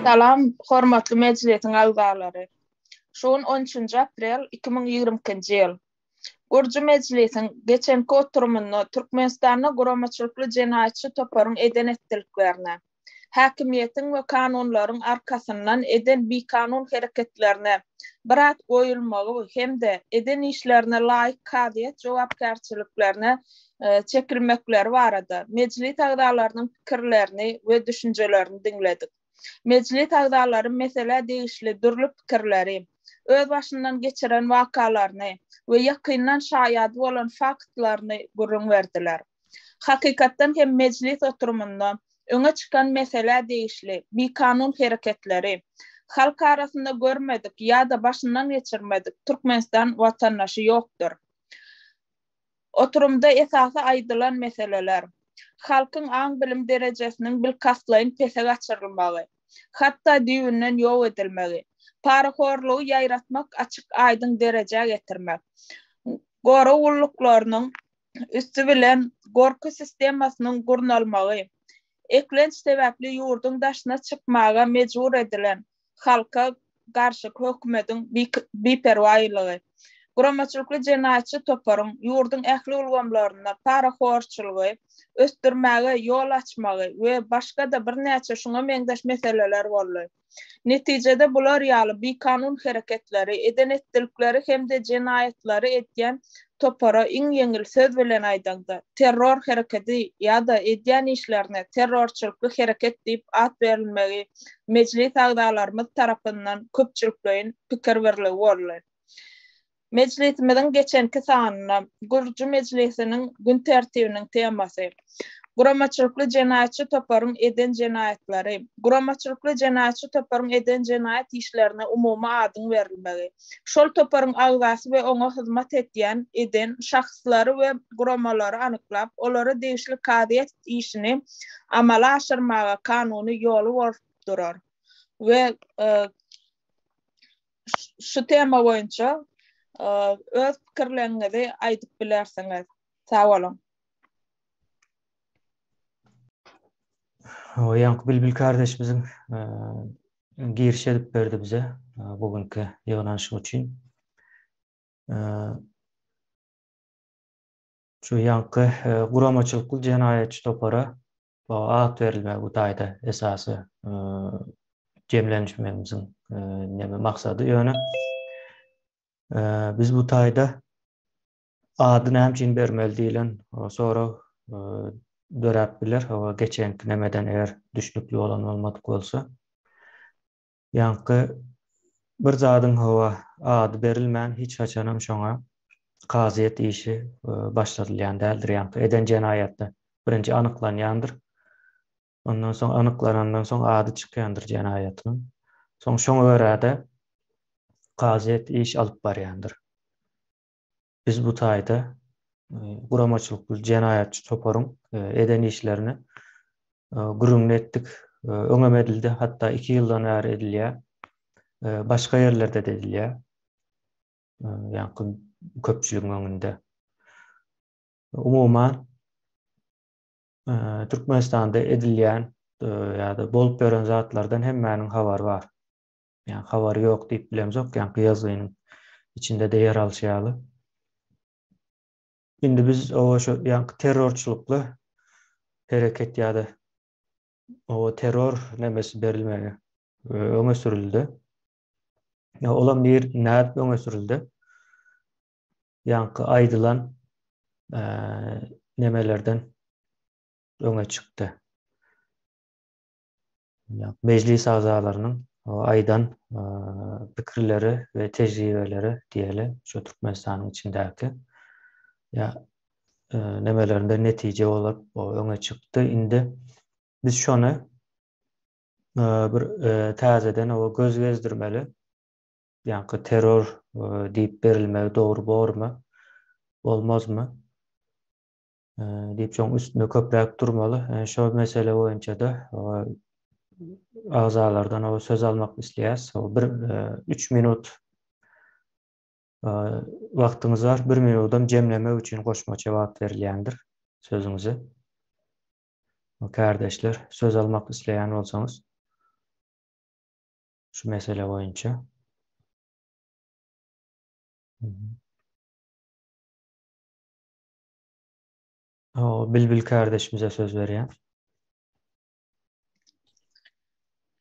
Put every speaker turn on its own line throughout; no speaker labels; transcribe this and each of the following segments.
Salam, hormatly mejlisiň agzalary. Şu gün on üçünji aprel 2022-nji ýyl. Gurujy mejlisiň geçenki oturymynda Türkmenistanda guramaçylykly jenaýatçy toparyň eden-etdiliklerine, häkimiýetiň we kanunlaryň arkasyndan eden bikanun hereketlerine bir at goýulmagy hem-de eden işlerine laýyk kazyýet jogapkärçiliklerine çekilmekleri barada mejlis agzalarynyň pikirlerini we düşünjelerini diňledik. Mejlis agzalary meselä degişli dürli pikirleri, öz başyndan geçiren wakalaryny we ýakyndan şaýady bolan faktlaryny gürrüň berdiler. Hakykatdan hem mejlis oturymynda öňe çykan meselä degişli bikanun hereketleri halk arasynda görmedik ýa-da başyndan geçirmedik Türkmenistan watandaşy ýokdur. Oturymda esasy aýdylan meseleler, halkyň aň-bilim derejesiniň bilkastlaýyn pese gaçyrylmagy, hatda düýbünden ýok edilmegi, parahorlugy ýaýratmak açyk-aýdyň derejä getirmek, gorag gulluklarynyň üsti bilen gorky sistemasynyň gurnalmagy, eklenç sebäpli ýurduň daşyna çykmaga mejbur edilen halka garşy hökümetiň biperwaýlygy, guramaçylykly jenaýatçy toparyň ýurduň ähli ulgamlarynda parahorçylygy ösdürmäge ýol açmagy we başga-da birnäçe şuňa meňzeş meseleler boldy. Netijede bular ýaly bikanun hereketleri, eden-etdilikleri hem-de jenaýatlary edýän topara iň ýeňil söz bilen aýdaňda, terror hereketi ýa-da edýän işlerine terrorçylykly hereket diýip at berilmegi mejlis agzalarymyz tarapyndan köpçülikleýin pikir birligi boldy. Mejlisimiziň geçenki sanynda Gurujy mejlisiniň gün tertibiniň temasy, Guramaçylykly jenaýatçy toparyň eden jenaýatlary, Guramaçylykly jenaýatçy toparyň eden jenaýat işlerine umumy adyň berilmegi, şol toparyň agzasy we oňa hyzmat etýän, eden, şahslary we guramalary anyklap, olara degişli kazyýet işini amala aşyrmaga kanuny ýoly bolup durar we şu tema boýunça öz pikirleriňizi aýdyp bilersiňiz. Sag boluň.
O ýaňky Bilbil kardeşimiziň giriş edip berdi bize bu günki ýygnanyşyk üçin. Şu ýaňky guramaçylykly jenaýatçy topara at berilmegi bu taýda esasy jemlenişmegimiziň neme maksady. Ýöne biz bu taýda ady näme üçin bermeli diýlen sorag döräp biler. Hawa, geçenki nemeden eger düşnükli bolan bolmadyk bolsa. Ýaňky bir zadyň hawa ady berilmän hiç haçanam şoňa kazyýet işi başladylýan däldir. Ýaňky eden jenaýatda birinji anyklanýandyr. Ondan soň anyklanandan soň ady çykýandyr jenaýatynyň. Soň şoňa görä-de kazyýet iş alyp barýandyr. Biz bu taýda guramaçylykly jenaýatçy toparyň eden işlerini gürrüňini etdik. Öňem edildi, hatda iki ýyldan bäri edilýär. Başga ýerlerde-de edilýär. Ýaňky köpçüligiň öňünde. Umuman, Türkmenistanda edilýän ýa-da bolup ýören zatlardan hemmäniň habary bar. Ýa habary ýok diýip bilemzok, ýaňky ýazgynyň içinde-de ýer alşy ýaly. Indi biz oba şu ýaňky terrorçylykly hereket ýa-da o terror nemesi berilmegi öňe sürüldi. Ýa olam bir nädip öňe sürüldi? Ýaňky aýdylan nemelerden öňe çykdy. Mejlis agzalarynyň aýdan pikirleri we tejribeleri diýeli, şu Türkmenistanyň içindäki ýa nemelerinde netije bolup öňe çykdy. Indi biz şony bir täzeden o göz gezdirmeli. Ýaňky terror diýip berilmegi dogry bormy, bolmazmy? Diýip şoň üstünde köpräk durmaly. Şo mesele boýunça-da agzalardan o söz almak isleýäs. Bir 3 minut wagtyňyz bar. 1 minudam jemlemek üçin goşmaça wagt berilýändir sözüňize. Kärdeşler, söz almak isleýän bolsaňyz. Şu mesele boýunça. O Bilbil kardeşimize söz berýän.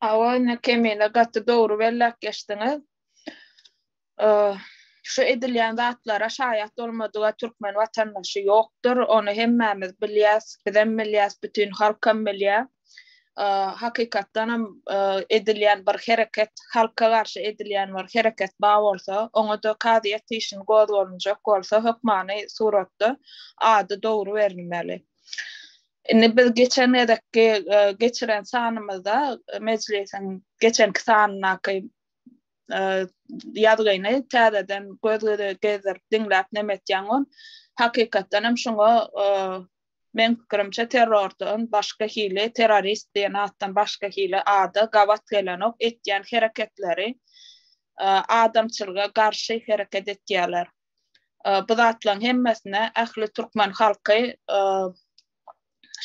Awa ine Kemine gaty dogry belläp geçdiňiz. Şu edilýän zatlara şaýat bolmadyga türkmen watandaşy ýokdur. Ony hemmämiz bilýäs, bizem bilýäs, bütin halkam bilýär. Hakykatdanam edilýän bir hereket, halka garşy edilýän bir hereket bar bolsa, oňa-da kazyýet işini gozgalynjak bolsa, hökmany suratda ady dogry berilmeli. Indi biz geçen gezekki geçiren sanymyzda mejlisiň geçenki sanyndaky ýazgyny täzeden göz göze gezdirip diňläp neme etýäň ol. Hakykatdan hem şoňa meň pikirimçe terrordan başga hili terrorist diýen atdan başga hili ada gabat gelenok etýän hereketleri adamçylyga garşy hereket etýärler. Bu zatlaryň hemmesine ähli türkmen halky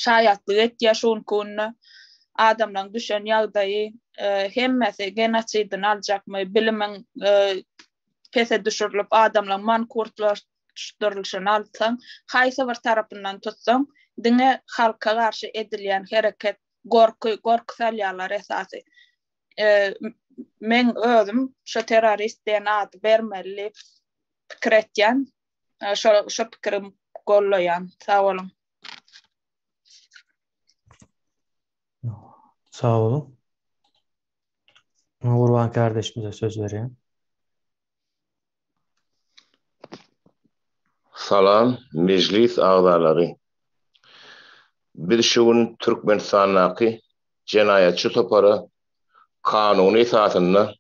şaýatlyk etýär şu günki günde. Adamlaryň düşen ýagdaýy hemmesi genosidini aljakmy, bilimiň pese düşürilip adamlaryň mankurtlaşdyrylyşyny alsaň, haýsy bir tarapyndan tutsaň, diňe halka garşy edilýän hereket, gorky, gorky salýarlar esasy. Meň özüm şo terrorist diýen ady bermeli diýip pikir etýän. Şo şo pikirimi gollaýan. Sag boluň.
Sag boluň. Gurban kardeşimize söz berýän.
Salam mejlis agzalary. Biz şu gün Türkmenistandaky jenaýatçy topara kanuny esasynda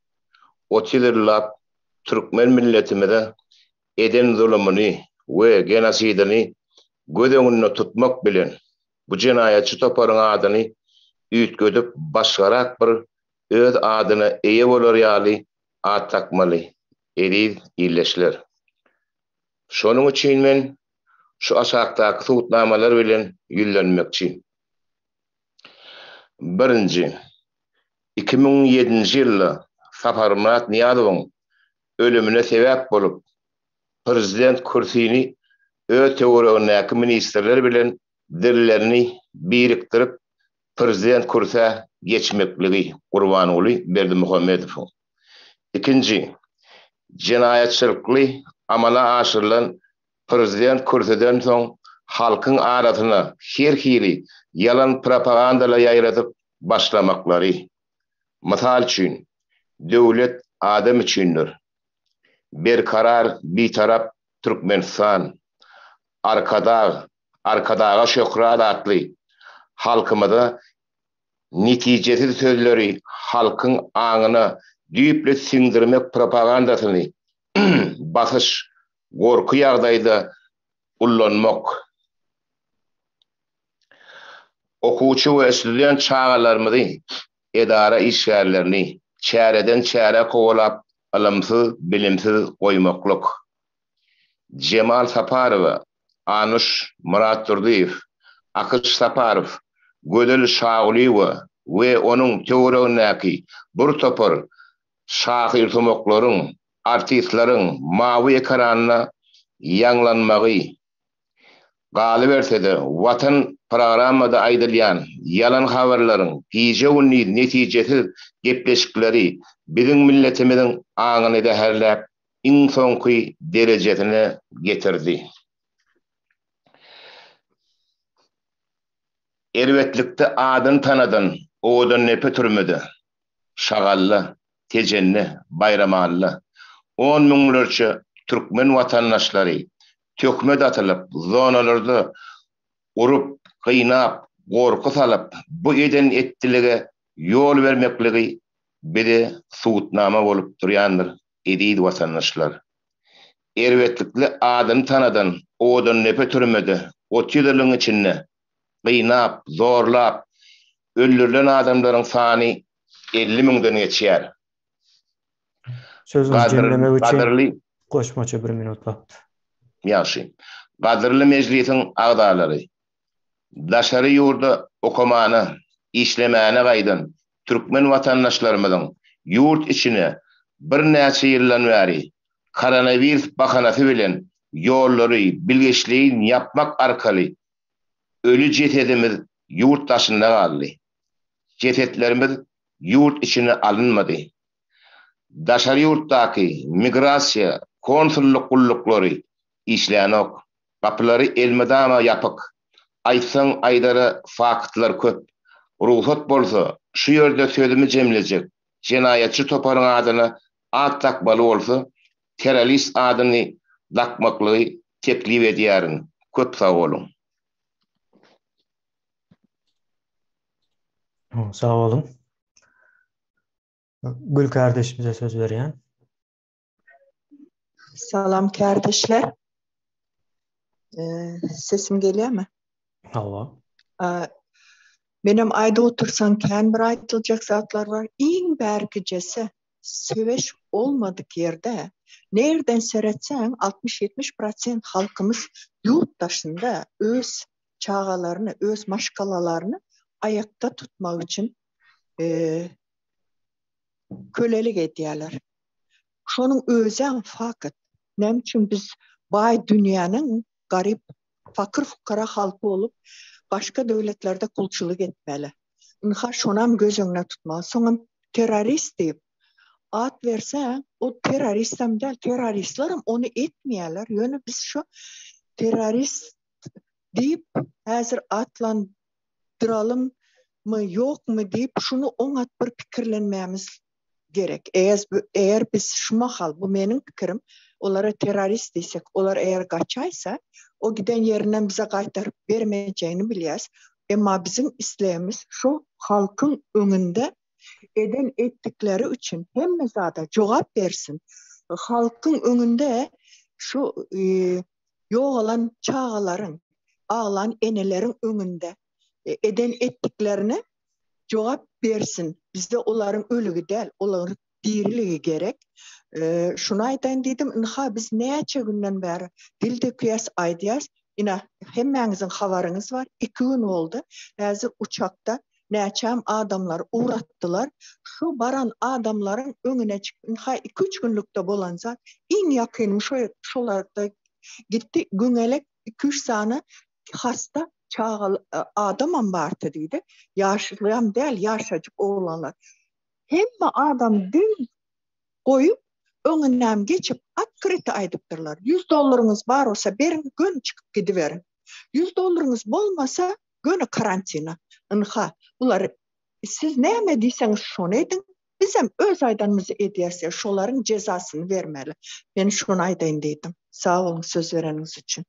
30 ýyllap türkmen milletimize eden zulumyny we genosidini göz öňünde tutmak bilen bu jenaýatçy toparyň adyny üýtgedip başgarak bir öz adyna eýe bolar ýaly at dakmaly eziz ildeşler. Şonuň üçin men şu aşakdaky subutnamalar bilen ýüzlenmekçi. Birinji, 2007-nji ýylda Saparmyrat Nyýazowyň ölümine sebäp bolup, prezident kürsini öz töweregindäki ministrler bilen dillerini birikdirip prezident kürsä geçmekligi Gurbanguly Berdimuhamedowyň. Ikinji, jenaýatçylykly amala aşyrylan prezident kürsüden soň halkyň arasyna her hili ýalan propagandalar ýaýradyp başlamaklary. Mysal üçin, Döwlet adam üçindir, Berkarar Bitarap Türkmenistan, Arkadag, Arkadaga şöhrat atly halkymyza netijesiz sözleri halkyň aňyna düýpli siňdirmek propagandasyny basyş, gorky ýagdaýda ullanmak. Okuwçy we student çagalarymyzy, edara işgärlerini çäreden çärä kowalap ylymsyz, bilimsiz goýmaklyk. Jemal Saparowa, Anuş Myratdurdyýew, Akyş Saparow, Gözel Şagulyýewa we onuň töweregindäki bir topar şahyrsumaklaryň, artistleriň mawy ekranda ýaňlanmagy, galyberse-de, Watan programmada aýdylýan ýalan habarlaryň gije-gündiz netijesiz gepleşikleri biziň milletimiziň aňyny zäherläp, iň soňky derejesine getirdi. Erbetlikde adyny tanadan Owadandepe türmede, Şagalla, Tejende, Baýramalyda on müňlerçe türkmen watandaşlary töhmet atylyp, zonalarda urup, gynap, gorky salyp, bu eden-etdilige ýol bermekligi bize subutnama bolup durýandyr, eziz watandaşlar! Erbetlikli adyny tanadan Owadandepe türmede 30 ýylyň içinde gynap, zorlap öldürilen adamlaryň sany 50 müňden geçýär.
Sözüňizi jemlemek üçin goşmaça bir minut wagt.
Ýagşy. Gadyrly Mejlisiň agzalary! Daşary ýurda okamana, işlemäne gaýdan türkmen watandaşlarymyzyň Ýurt içine birnäçe ýyldan bäri koronawirus bahanasy bilen ýollary bilgeşleýin ýapmak arkaly öli jesedimiz ýurt daşynda galdy. Jesetlerimiz ýurt içine alynmady. Daşary ýurtdaky migrasiýa, konsullyk gulluklary işlänok. Gapylary elmydama ýapyk. Aýtsaň aýdara faktlar köp. Rugsat bolsa, şu ýerde sözümi jemlejek. Jenaýatçy toparyň adyna at dakmaly bolsa, terrorist adyny dakmaklygy teklip edýärin. Köp sag boluň.
Sag boluň. Gül kardeşimize söz berýän.
Salam kardeşler. Sesim gelýärmi?
Hawa.
Menem aýdyp otursaň kän bir aýdyljak zatlar bar. Iň bärkijesi söweş olmadyk ýerde nerden seretseň 60-70 prosent halkymyz ýurt daşynda öz çagalaryny, öz maşgalalaryny aýakda tutmak üçin kölelik edýärler. Şonuň özem fakat. Näme üçin biz baý dünýäniň garyp, fakyr-fukara halky bolup, başga döwletlerde gulçulyk etmeli? Ynha şonam göz öňüne tutmaly. Soňam terrorist diýip at berseň, o terroristem däl, terroristlerem ony etmeýärler. Ýöne biz şu terrorist diýip häzir atlandyralymmy, ýokmy diýip şuny oňat bir pikirlenmämiz gerek. Eger, eger biz şu mahal, bu meniň pikirim, olara terrorist diýsek, olar eger gaçaýsa, o giden ýerinden bize gaýtaryp bermejegini bilýäs. Emma biziň islegimiz şu halkyň öňünde eden etdikleri üçin hemme zada jogap bersin. Halkyň öňünde şu e, ýogalan çagalaryň, aglan eneleriň öňünde e, eden etdiklerine jogap bersin. Bizde olaryň ölügi däl, olaryň diriligi gerek. E, şuny aýdaýyn diýdim, ynha biz näçe günden bäri dil dökýäs, aýdýas. Ina hemmäňiziň habaryňyz bar, iki gün boldy. Häzir uçakda näçäm adamlar ugratdylar. Şu baran adamlaryň öňüne çykyp, ynha iki-üç günlükde bolan zat, iň ýakynym şo şolarda gitdi, güňelek iki-üç sany hasta çaga adamam bardy diýdi. Ýaşlyyam däl, ýaşajyk oglanlar. Hemme adam diň goýup, öňündem geçip, otkryty aýdypdyrlar. 100 dollaryňyz bar bolsa beriň, göni çykyp gidiberiň. 100 dollaryňyz bolmasa, göni karantina. Ynha, bular siz näme diýseňiz şony ediň, bizem öz aýdanymyzy edýäs diýip, şolaryň jezasyny bermeli. Men şony aýdaýyn diýdim. Sag boluň söz bereniňiz üçin.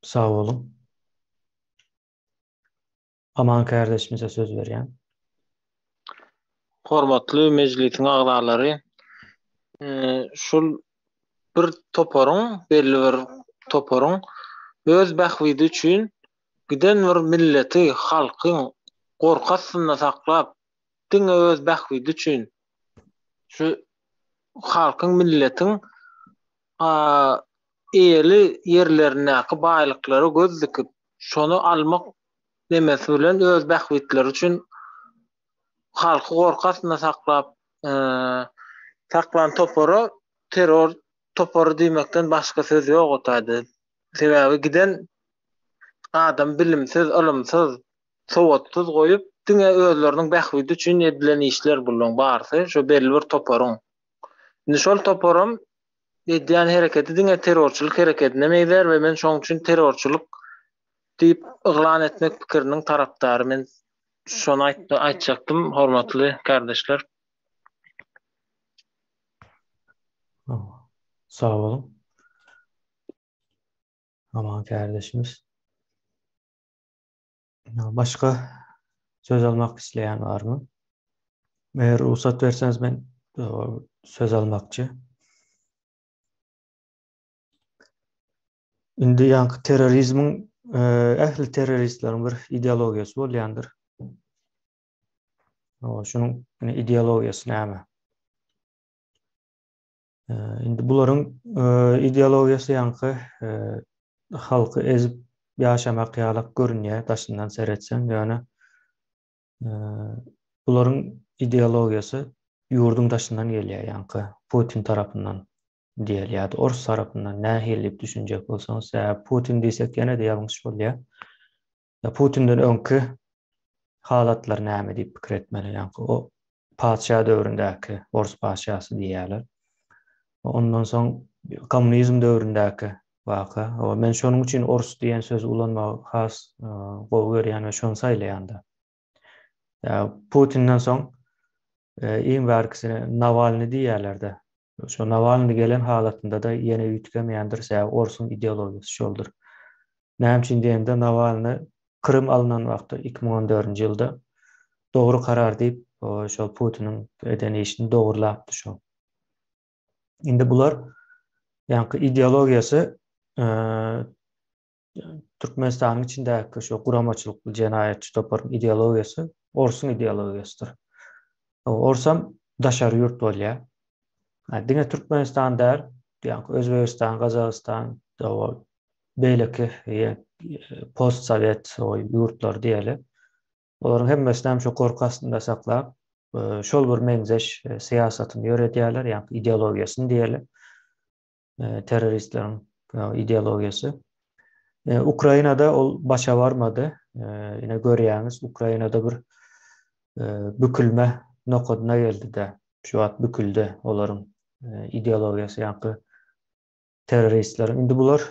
Sag boluň. Aman kärdeşimize söz berýän.
Hormatly mejlisiň agzalary, şul bir toparyň, belli bir toparyň öz bähbidi üçin giden bir milleti, halky gorky astynda saklap, diňe öz bähbidi üçin şu halkyň, milletiň eýeli ýerlerindäki baýlyklara göz dikip, şony almak nemesi bilen öz bähbitleri üçin halky gorky astynda saklap, saklan topara terror topary diýmekden başga söz ýok o taýda. Sebäbi giden adam bilimsiz, ylymsyz, sowatsyz goýup, diňe özleriniň bähbidi üçin edilen işler bularyň barysy, şo belli bir toparyň. Indi şol toparam edýän hereketi diňe terrorçylyk herekedine meňzär we men şoň üçin terrorçylyk diýip yglan etmek pikiriniň tarapdary. Men şony aýtjakdym, hormatly kardeşler.
Sag boluň. Aman kardeşimiz. Başga söz almak isleýän barmy? Eger rugsat berseňiz men söz almakçy. Indi ýaňky terrorizmiň ähli terroristleriň bir ideologiýasy bolýandyr. Şunuň ideologiýasy näme? Indi bularyň ideologiýasy ýaňky halky ezip ýaşamak ýalak görünýär daşyndan seretseň, ýöne. Bularyň ideologiýasy ýurduň daşyndan gelýär, ýaňky Putin tarapyndan diýeli ýa-da ors tarapyndan nähili diýip düşünjek bolsaňyz, sebäbi Putin diýsek ýene-de ýalňyş bolýar. Putinden öňki halatlar näme diýip pikir etmeli, ýaňky o patyşa döwründäki ors patyşasy diýýärler. Ondan soň kommunizm döwründäki waka. Men şonuň üçin ors diýen sözi ulanmagy has gowy görýän we şony saýlaýan-da. Putinden soň iň bärkisine Nawalny diýýärler-de. Şo Nawalny gelen halatynda-da ýene üýtgemeýändir, sebäbi orsuň ideologiýasy şoldur. Näme üçin diýende Nawalny Krym alnan wagtda 2014-nji ýylda dogry karar diýip, şol Putiniň eden işini dogrulapdy şo. Indi bular ýaňky ideologiýasy Türkmenistanyň içindäki şu guramaçylykly jenaýatçy toparyň ideologiýasy orsuň ideologiýasydyr. Orsam daşary ýurt bolýar. Diňe Türkmenistan däl, ýaňky Özbegistan, Gazagystan, beýleki post-sowet ýurtlar diýeli. Olaryň hemmesini hem şu gorky astynda saklap, şol bir meňzeş syýasatyny ýöredýärler, ýaňky ideologiýasyny diýeli. Terroristleriň ideologiýasy. Ukrainada ol başa barmady. Ine görýäňiz, Ukrainada bir bükülme nokadyna geldi-de. Şu wagt büküldi olaryň ideologiýasy, ýaňky terroristleriň. Indi bular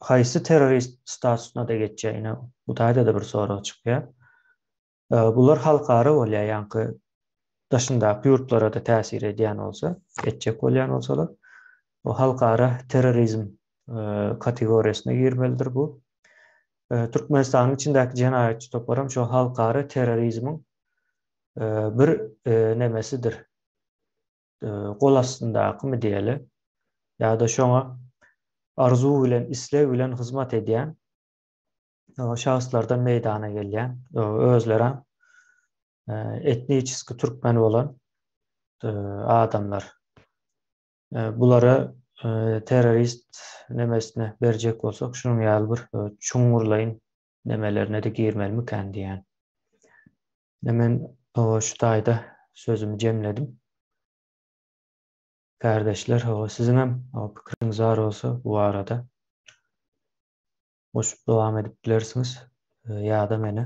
haýsy terrorist statusyna-da geçýär, ine bu taýda-da bir sorag çykýar. Bular halkara bolýar, ýaňky daşyndaky ýurtlara-da täsir edýän bolsa, etjek bolýan bolsalar, o halkara terrorizm kategoriýasyna girmelidir bu. Türkmenistanyň içindäki jenaýatçy toparam şo halkara terrorizmiň bir nemesidir. Gol astyndakymy diýeli, ýa-da şoňa arzuw bilen, isleg bilen hyzmat edýän şahslardan meýdana gelýän, özlerem etniçeski türkmen bolan adamlar. Bulara terrorist nemesine berjek bolsak, şunuň ýaly bir çuňňurlaýyn nemelerine-de girmelimikän diýýän. Men şu taýda sözümi jemledim. Kärdeşler, siziňem pikiriňiz bar bolsa bu barada goşup dowam edip bilersiňiz ýa-da meni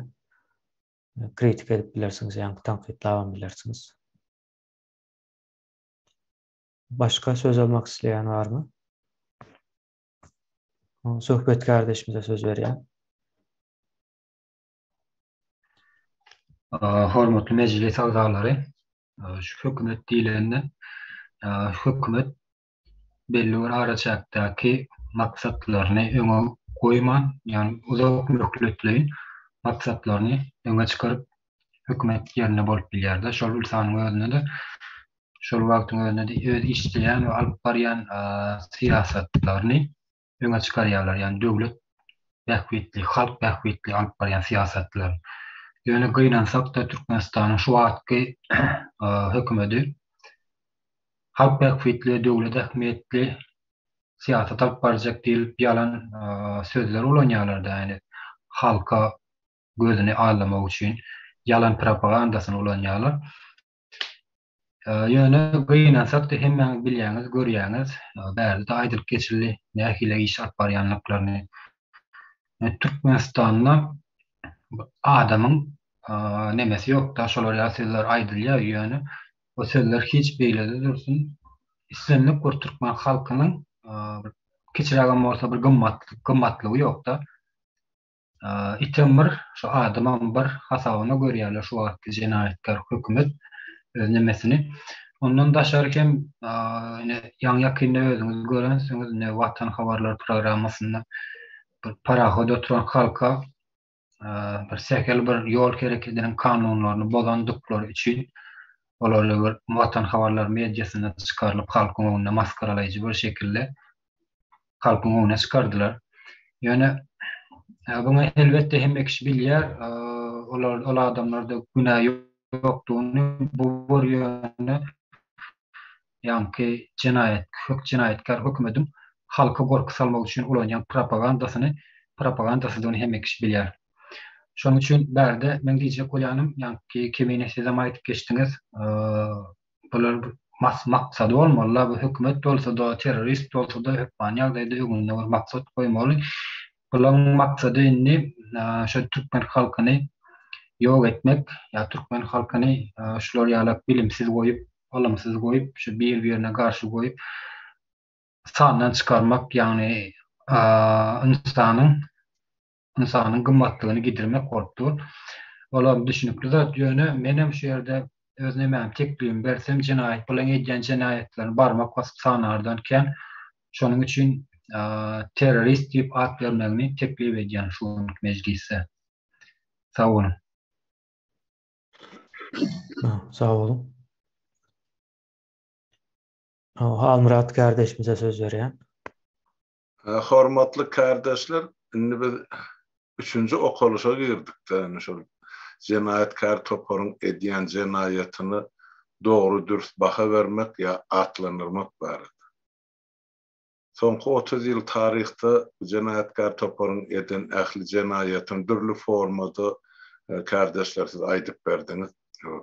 kritika edip bilersiňiz, ýagny tankytlabam bilersiňiz. Başga söz almak isleýän barmy? Söhbet kardeşimize söz berýän.
Hormatly mejlis agzalary, şu hökümet diýlende, hökümet belli bir araçäkdäki maksatlaryny öňe goýman, ýagny uzak möhletleýin maksatlaryny öňe çykaryp hökümet ýerinde bolup bilýär-de. Şol bir sanyň özünde-de şol wagtyň özünde-de öz işleýän we alyp barýan syýasatlaryny öňe çykarýarlar, ýagny döwlet bähbitli, halk bähbitli alyp barýan syýasatlar. Ýöne gynansak-da Türkmenistanyň şu wagtky hökümeti halk bähbitli, döwlet ähmiýetli syýasat alyp barjak diýlip ýalan sözler ulanýarlar-da, ýagny halka gözüni aldamak üçin ýalan propagandasyny ulanýarlar. Ýöne gynansak-da hemmäňiz bilýäňiz, görýäňiz, bärde-de aýdylyp geçildi, nähili iş alyp barýanlyklaryny. Türkmenistanda adamyň nemesi ýok-da, şolar ýaly sözler aýdylýar, ýöne o sözler hiç beýlede dursun, islendik bir türkmen halkynyň bir kiçirägem bolsa bir gymmatlygy ýok-da. Item bir, şu adamam bir hasabyna görýärler şu wagtky jenaýatkär hökümet öz nemesini. Ondan daşary hem ine ýaňy-ýakynda özüňiz görensiňiz ine Watan habarlar programmasynda bir parahod oturan halka bir sähel bir ýol herekediniň kanunlaryny bozandyklary üçin olary bir Watan habarlar mediasynda çykarylyp halkyň öňünde masgaralaýjy bir şekilde halkyň öňüne çykardylar. Ýöne buňa elbetde hemme kişi bilýär, olar ol adamlarda günä ýokdugyny bu bir ýöne ýaňky jenaýat hök jenaýatkär hökümediň halka gorky salmak üçin ulanýan propagandasyny propagandasydygyny hemme kişi bilýär. Şonuň üçin bärde meň diýjek bolýanym, ýaňky Kemine sizem aýdyp geçdiňiz, bular mas maksady bolmaly-la, bu hökümet bolsa-da, terrorist bolsa-da hökmany ýagdaýda öňünde bir maksat goýmaly. Bularyň maksady indi şo türkmen halkyny ýok etmek, ýa türkmen halkyny şular ýalak bilimsiz goýup, ylymsyz goýup, şu bir-birine garşy goýup sandan çykarmak, ýagny ynsanyň ynsanyň gymmatlygyny gidirmek bolup dur. Olam düşünikli zat, ýöne menem şu ýerde öz nemämi teklibimi bersem jenaýat bulaň edýän jenaýatlaryny barmak basyp sanardan kän. Şonuň üçin terrorist diýip at bermegini teklip edýän şu günki mejlisde. Sag boluň.
Sag boluň. Halmyrat kardeşimize söz berýän.
Hormatly kardeşler, indi biz üçünji okalyşa girdik-de, indi şol jenaýatkär toparyň edýän jenaýatyna dogry-dürs baha bermek ýa atlandyrmak barada. Soňky 30 ýyl taryhda bu jenaýatkär toparyň eden ähli jenaýatyny dürli formada kärdeşler siz aýdyp berdiňiz,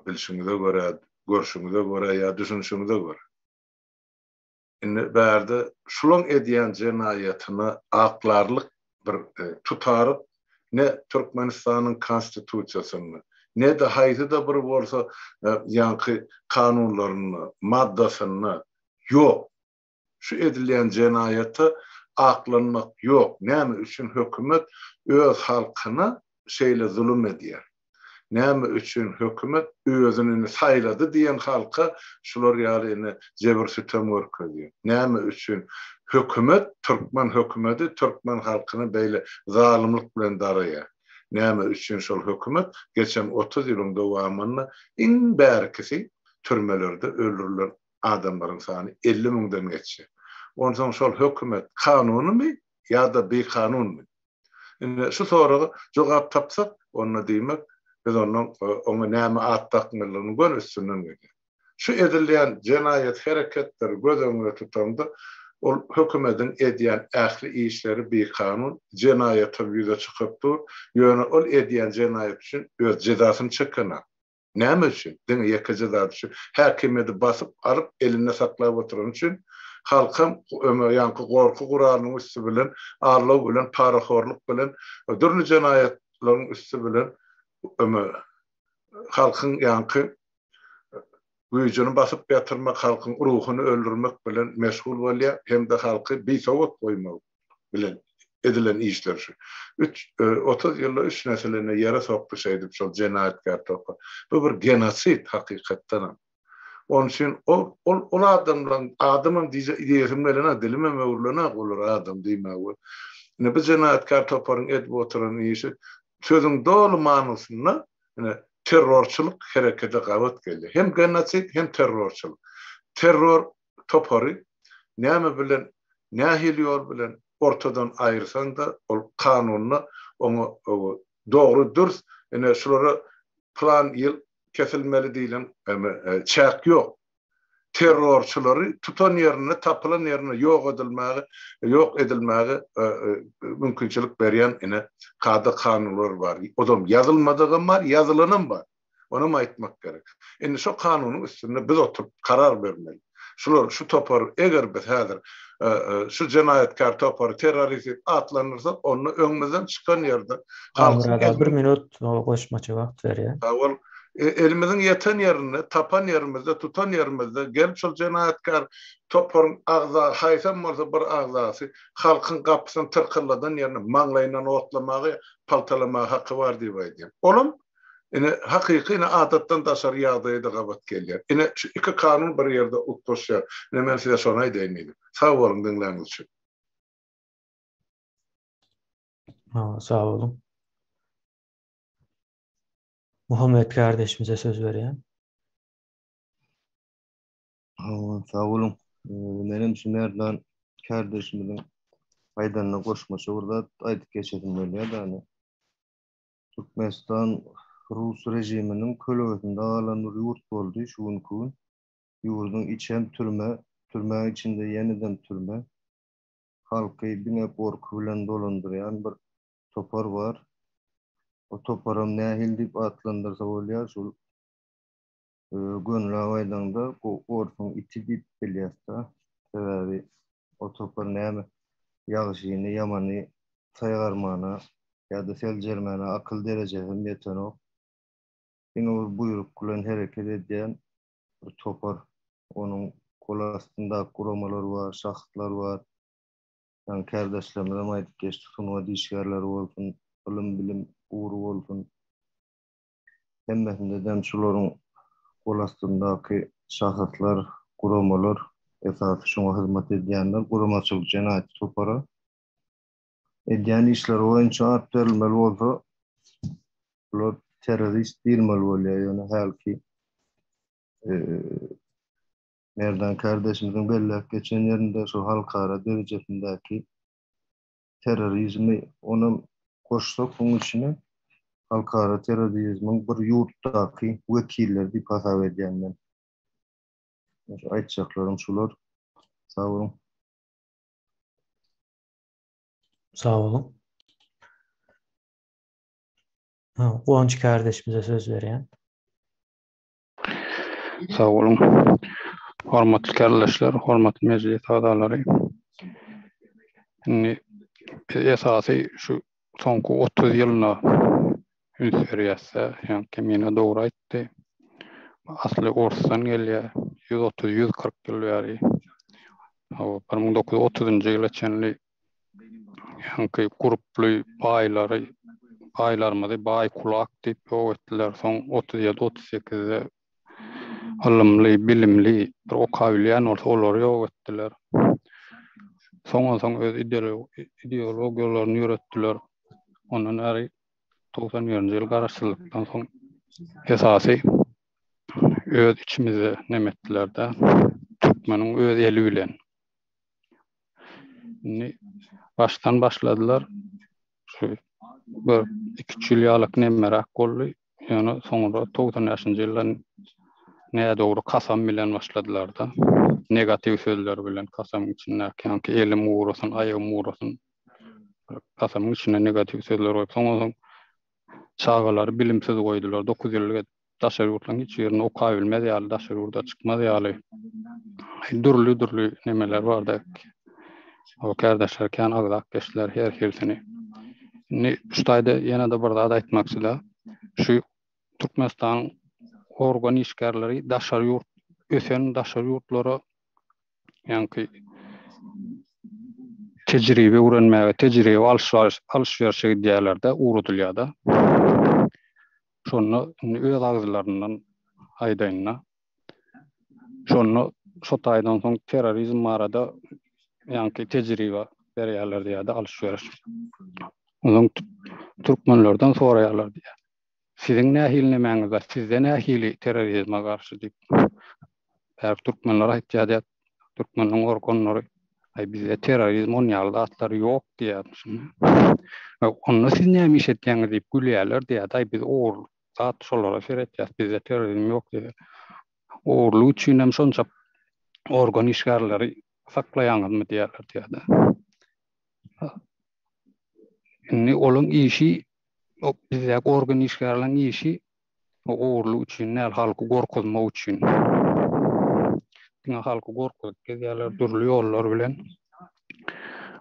bilşiňize görä, görşüňize görä ýa düşünişiňize görä. Indi bärde şulaň edýän jenaýatyna aklarlyk bir tutaryk ne Türkmenistanyň Konstitusiýasynda, ne-de haýsy-da bir bolsa ýaňky kanunlarynda, maddasynda ýok. Şu edilýän jenaýata aklanmak ýok. Näme üçin hökümet öz halkyna şeýle zulum edýär? Näme üçin hökümet özüni indi saýlady diýen halka şular ýaly ine jebir-sütem görkezýär? Näme üçin hökümet, türkmen hökümedi türkmen halkyna beýle zalymlyk bilen daraýar? Näme üçin şol hökümet geçen 30 ýylyň dowamynda iň bärkisi türmelerde öldürilen adamlaryň sany 50 müňden geçýär? Onsoň şol hökümet kanunymy ýa-da bikanunmy? Indi şu soraga jogap tapsak, onda diýmek, biz ondan oňa näme at dakmalydygynyň göni üstünden gelýäris. Şu edilýän jenaýat hereketleri göz öňünde tutaňda, ol hökümediň edýän ähli işleri bikanun, jenaýatam ýüze çykyp dur, ýöne ol edýän jenaýaty üçin öz jezasyny çekenak. Näme üçin? Diňe ýekeje zat üçin, häkimiýeti basyp alyp elinde saklap oturany üçin, halkam öňe ýaňky gorky guralynyň üsti bilen, aldaw bilen, parahorluk bilen, dürli jenaýatlaryň üsti bilen öňe halkyň ýaňky güýjüni basyp ýatyrmak, halkyň ruhuny öldürmek bilen meşgul bolýar hem-de halky bisowat goýmak bilen edilen işler şu. Üç, 30 ýylda üç nesilini ýere sokdy şeýdip şol jenaýatkär topar. Bu bir genosid hakykatdanam. Onuň üçin ol ol ol adamlaryň adamam diýje diýesim gelenok, dilimem öwrülenok olara adam diýmäge. Ine bu jenaýatkär toparyň edip oturan işi sözüň doly manysynda ine terrorçylyk herekete gabat gelýär. Hem genosid, hem terrorçylyk. Terror topary näme bilen, nähili ýol bilen ortadan aýyrsaň-da, ol kanunda oňa dogry, dürs, ine şulara pylan ýyl kesilmeli diýlen çäk ýok. Terrorçylary tutan ýerinde, tapylan ýerinde ýok edilmäge, ýok edilmäge mümkinçilik berýän ine kada-kanunlar bar. Ozam ýazylmadygam bar, ýazylanam bar. Onam aýtmak gerek. Indi şo kanunyň üstünde biz oturyp karar bermeli. Şular, şu topar, eger biz häzir şu jenaýatkär topary terrorist diýip atlandyrsak, onda öňümizden çykan ýerde
halkyň bir minut goşmaça wagt berýän.
Sag bol. Elimiziň ýeten ýerinde, tapan ýerimizde, tutan ýerimizde gelip şol jenaýatkär toparyň agza, haýsam bolsa bir agzasy halkyň gapysyny tyrkylladan ýerinde maňlaýyndan otlamaga, paltalamaga haky bar diýip aýdýan. Olam Ine, hakyky ine adatdan daşary ýagdaýa-da gabat gelýär. Ine, şu iki kanun bir ýerde utgaşýar. Ine, men size şony aýdaýyn diýdim. Sag boluň diňläniňiz üçin.
Hawa, sag boluň. Muhammet kardeşimize söz berýän.
Hawa, sag boluň. Menem şu Merdan kardeşimiziň aýdanyna goşmaça bir zat aýdyp geçesim gelýär-de. Türkmenistan rus režiminiň kölegesinde galan bir ýurt boldy şu günki gün. Ýurduň içem türme, türmäň içinde ýenedem türme. Halky diňe gorky bilen dolandyrýan bir topar bar. O toparam nähili diýip atlandyrsa bolýar, şol gönüläp aýdaňda orsuň iti diýip bilýäs-de. Sebäbi o topar näme ýagşyny, ýamany saýgarmana ýa-da seljermäne akyl derejesem ýetenok. Diňe bir buýruk bilen hereket edýän bir topar. Onuň gol astyndaky guramalar bar, şahslar bar. Ýaňy kärdeşlerimizem aýdyp geçdi, sungat işgärleri bolsun, ylym-bilim ugry bolsun. Hemmesinde-dem şularyň gol astyndaky şahyslar, guramalar, esasy şoňa hyzmat edýänler, guramaçylyk jenaýatçy topara edýän işleri boýunça at berilmeli bolsa, bular terrorist diýilmeli bolýar. Ýöne hälki Merdan kardeşimiziň belläp geçen ýerinde şu halkara derejesindäki terrorizmi onam goşsak buň içine halkara terrorizmiň bir ýurtdaky wekilleri diýip hasap edýän men. Şu aýtjaklarym şular. Sag boluň.
Sag boluň. Guwanç kardeşimize söz berýän.
Sag boluň. Hormatly kärdeşler, hormatly mejlis agzalary. Indi biz esasy şu soňky 30 ýylyna üns berýäs-de, ýa Kemine dogry aýtdy. Asly orsdan gelýär, 130-140 ýyl bäri. Hawa, 1930-njy ýyla çenli ýaňky gurply baýlary, baýlarymyzy baý kulak diýip ýok etdiler. Soň 37, 38-de ylymly, bilimli bir okabilýän bolsa olary ýok etdiler. Soň onsoň öz ideologiýalaryny ýöretdiler. Ondan bäri 91-nji ýyl garaşsyzlykdan soň esasy öz içimizde neme etdiler-de, türkmeniň öz eli bilen. Indi başdan başladylar. Şu bir iki-üç ýyl ýalyk nemeräk boldy. Ýöne soňra 95-nji ýyldan nädogry kasam bilen başladylar-da. Negatiw sözler bilen kasamyň içindäki ýaňky elim gurasyn, aýagym gurasyn. Kasamyň içine negatiw sözler goýup, soň soň çagalary bilimsiz goýdular. 9 ýyllyk edip daşary ýurtlaryň hiç birinde okabilmez ýaly, daşary ýurda çykmaz ýaly dürli-dürli nemeler bardy. O kärdeşler kän agzap geçdiler her hilisini. Indi şu taýda ýene-de bir zat aýtmakçy-da. Şu Türkmenistanyň organ işgärleri daşary ýurt ösen daşary ýurtlara ýaňky tejribe öwrenmäge, tejribe alyş-berşe gidýärler-de, ugradylýar-da. Şonda indi öz agzlaryndan aýdaýynda. Şonda şo taýdan soň terrorizm barada ýaňky tejribe berýärler diýýär-de alyş-beriş. Onsoň türkmenlerden soraýarlar diýýär. Siziň nähili nemäňiz bar, sizde nähili terrorizme garşy diýip. Bäri türkmenler aýtýar diýýär, türkmeniň organlary, aý bizde terrorizm on ýaly zatlar ýok diýýär. Onda siz näme iş etýäňiz diýip gülýärler diýýär, aý biz ogurlyk zat şolara seretýäs, bizde terrorizm ýok diýýär. Ogurlyk üçin hem şonça organ işgärleri saklaýaňyzmy diýýärler diýýär. Indi olaň işi bizdäki organ işgärleriň işi ogurlyk üçin däl, halky gorkuzmak üçin. Diňe halky gorkuzyp gezýärler dürli ýollar bilen.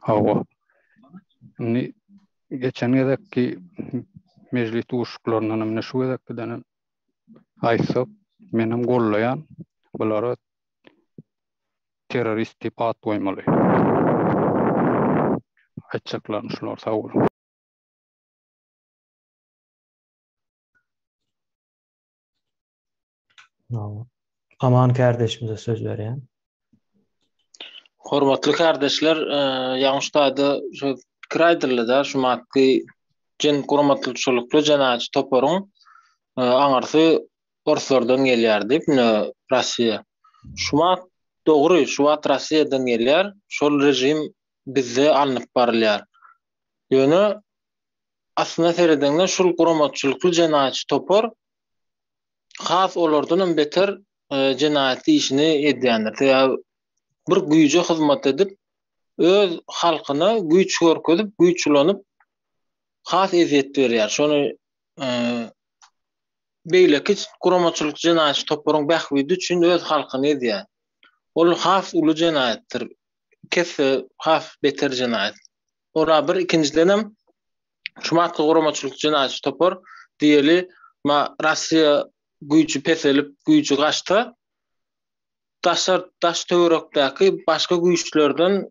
Hawa. Indi geçen gezekki mejlis duşuşyklaryndan hem indi şu gezekkiden hem aýtsak, men hem gollaýan bulara terrorist diýip at goýmaly. Aýtjaklarym şular, sag boluň.
Aman kärdeşimize söz berýän.
Hormatly kardeşler, ýaňy şu taýda şu pikir aýdyldy-da, şu matky jen guramaçylykly jenaýatçy toparyň aňyrsy orslardan gelýär diýip, ine Russiýa. Şu wagt dogry, şu wagt Russiýadan gelýär, şol režim bizde alnyp barylýar. Ýöne Aslynda seredeňde şul guramaçylykly jenaýatçy topar has olardanam beter jenaýatly işini edýändir. Sebäbi bir güýje hyzmat edip, öz halkyna güýç görkezip, güýç ulanyp has ezýet berýär. Şony. Beýleki guramaçylyk jenaýatçy toparyň bähbidi üçin öz halkyny ezýär. Ol has uly jenaýatdyr. Iki esse has beter jenaýat. Ol-a bir, ikinjidenem şu guramaçylyk jenaýatçy topar diýeli, ma Russiýa güýji peselip, güýji gaçsa, daşar daş töwerekdäki başga güýçlerden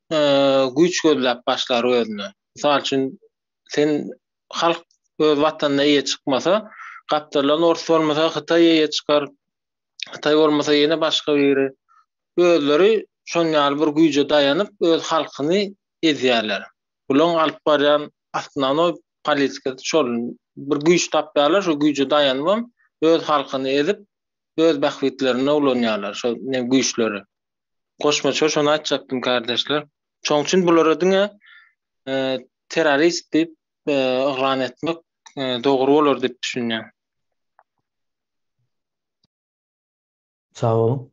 güýç gözläp başlar özüne. Mysal üçin, sen halk öz watanyna eýe çykmasa, gapdaldan ors bolmasa Hytaý eýe çykar, Hytaý bolmasa ýene başga biri. Özleri şon ýaly bir güýje daýanyp öz halkyny ezýärler. Bulaň alyp barýan osnownoý politikasy şol. Bir güýç tapýarlar, şo güýje daýanybam öz halkyny ezip, öz bähbitlerine ulanýarlar şo güýçleri. Goşmaça şony aýtjakdym kardeşler. Şoň üçin bulara diňe terrorist diýip yglan etmek dogry bolar diýip düşünýän.
Sag boluň.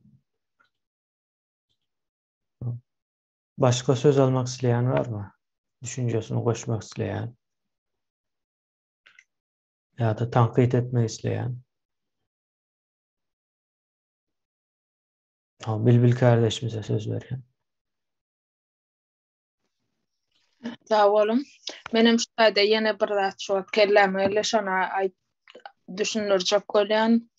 Başga söz almak isleýän barmy? Düşünjesini goşmak isleýän. Ýa-da tankyt etmek isleýän. Bilbil kardeşimize söz berýän.
Sag boluň. Menem şu taýda ýene bir zat şu wagt kelläme geldi, şony aýt düşündirjek bolýan.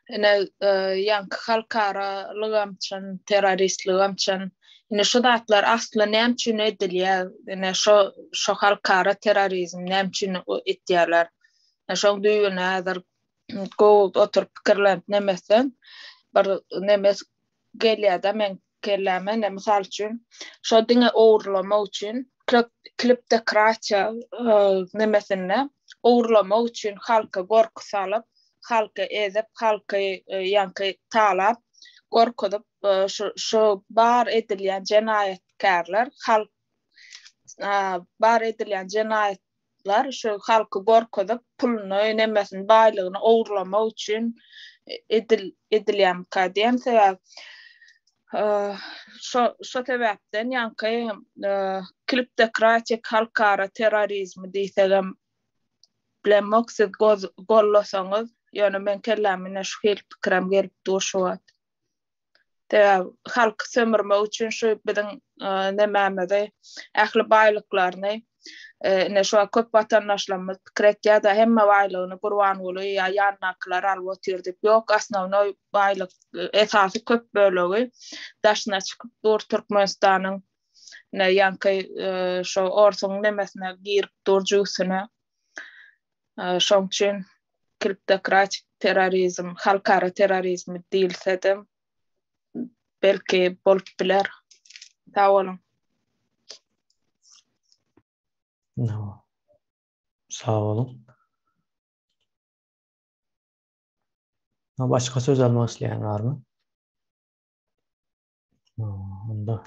Ine, e, ýaňky halkara lygam çyn, terroristligem çyn. Ine şu zatlar asly näme üçin edilýär? Ine şo şo halkara terrorizm näme üçin etýärler? Şoň düýbüne häzir gowy oturyp pikirlenip neme etseň, bir neme gelýär-de meň kelläme, ine mysal üçin, şo diňe ogurlamak üçin, kleptokratiýa nemesinde ogurlamak üçin halka gorky salyp, halky ezip, halky ýaňky talap, gorkuzyp, şu şu bar edilýän jenaýatkärler halk bar edilýän jenaýat lar şu halky gorkuzyp puluny nemesini baýlygyny ogurlamak üçin edil edilýärmika diýen sebäp şo şo sebäpden ýaňky kliptokratik halkara terrorizmi diýsegem bilemok siz gollasaňyz ýöne meň kelläme ine şu hili pikirem gelip dur şu wagt. Sebäbi halky sömürmek üçin şu biziň nemämizi, ähli baýlyklaryny ine şu wagt köp watandaşlarymyz pikir etýär-de, hemme baýlygyny Gurbanguly ýa ýanyndakylar alyp otyr diýip. Ýok, osnownoý baýlyk, esasy köp bölegi daşyna çykyp dur Türkmenistanyň. Ine ýaňky şo orsuň nemesine girip dur jübüsine. Şoň üçin kliptokratik terrorizm, halkara terrorizmi diýilse-de, belki bolup biler. Sag boluň.
Sag boluň. Başga söz almak isleýän barmy? Onda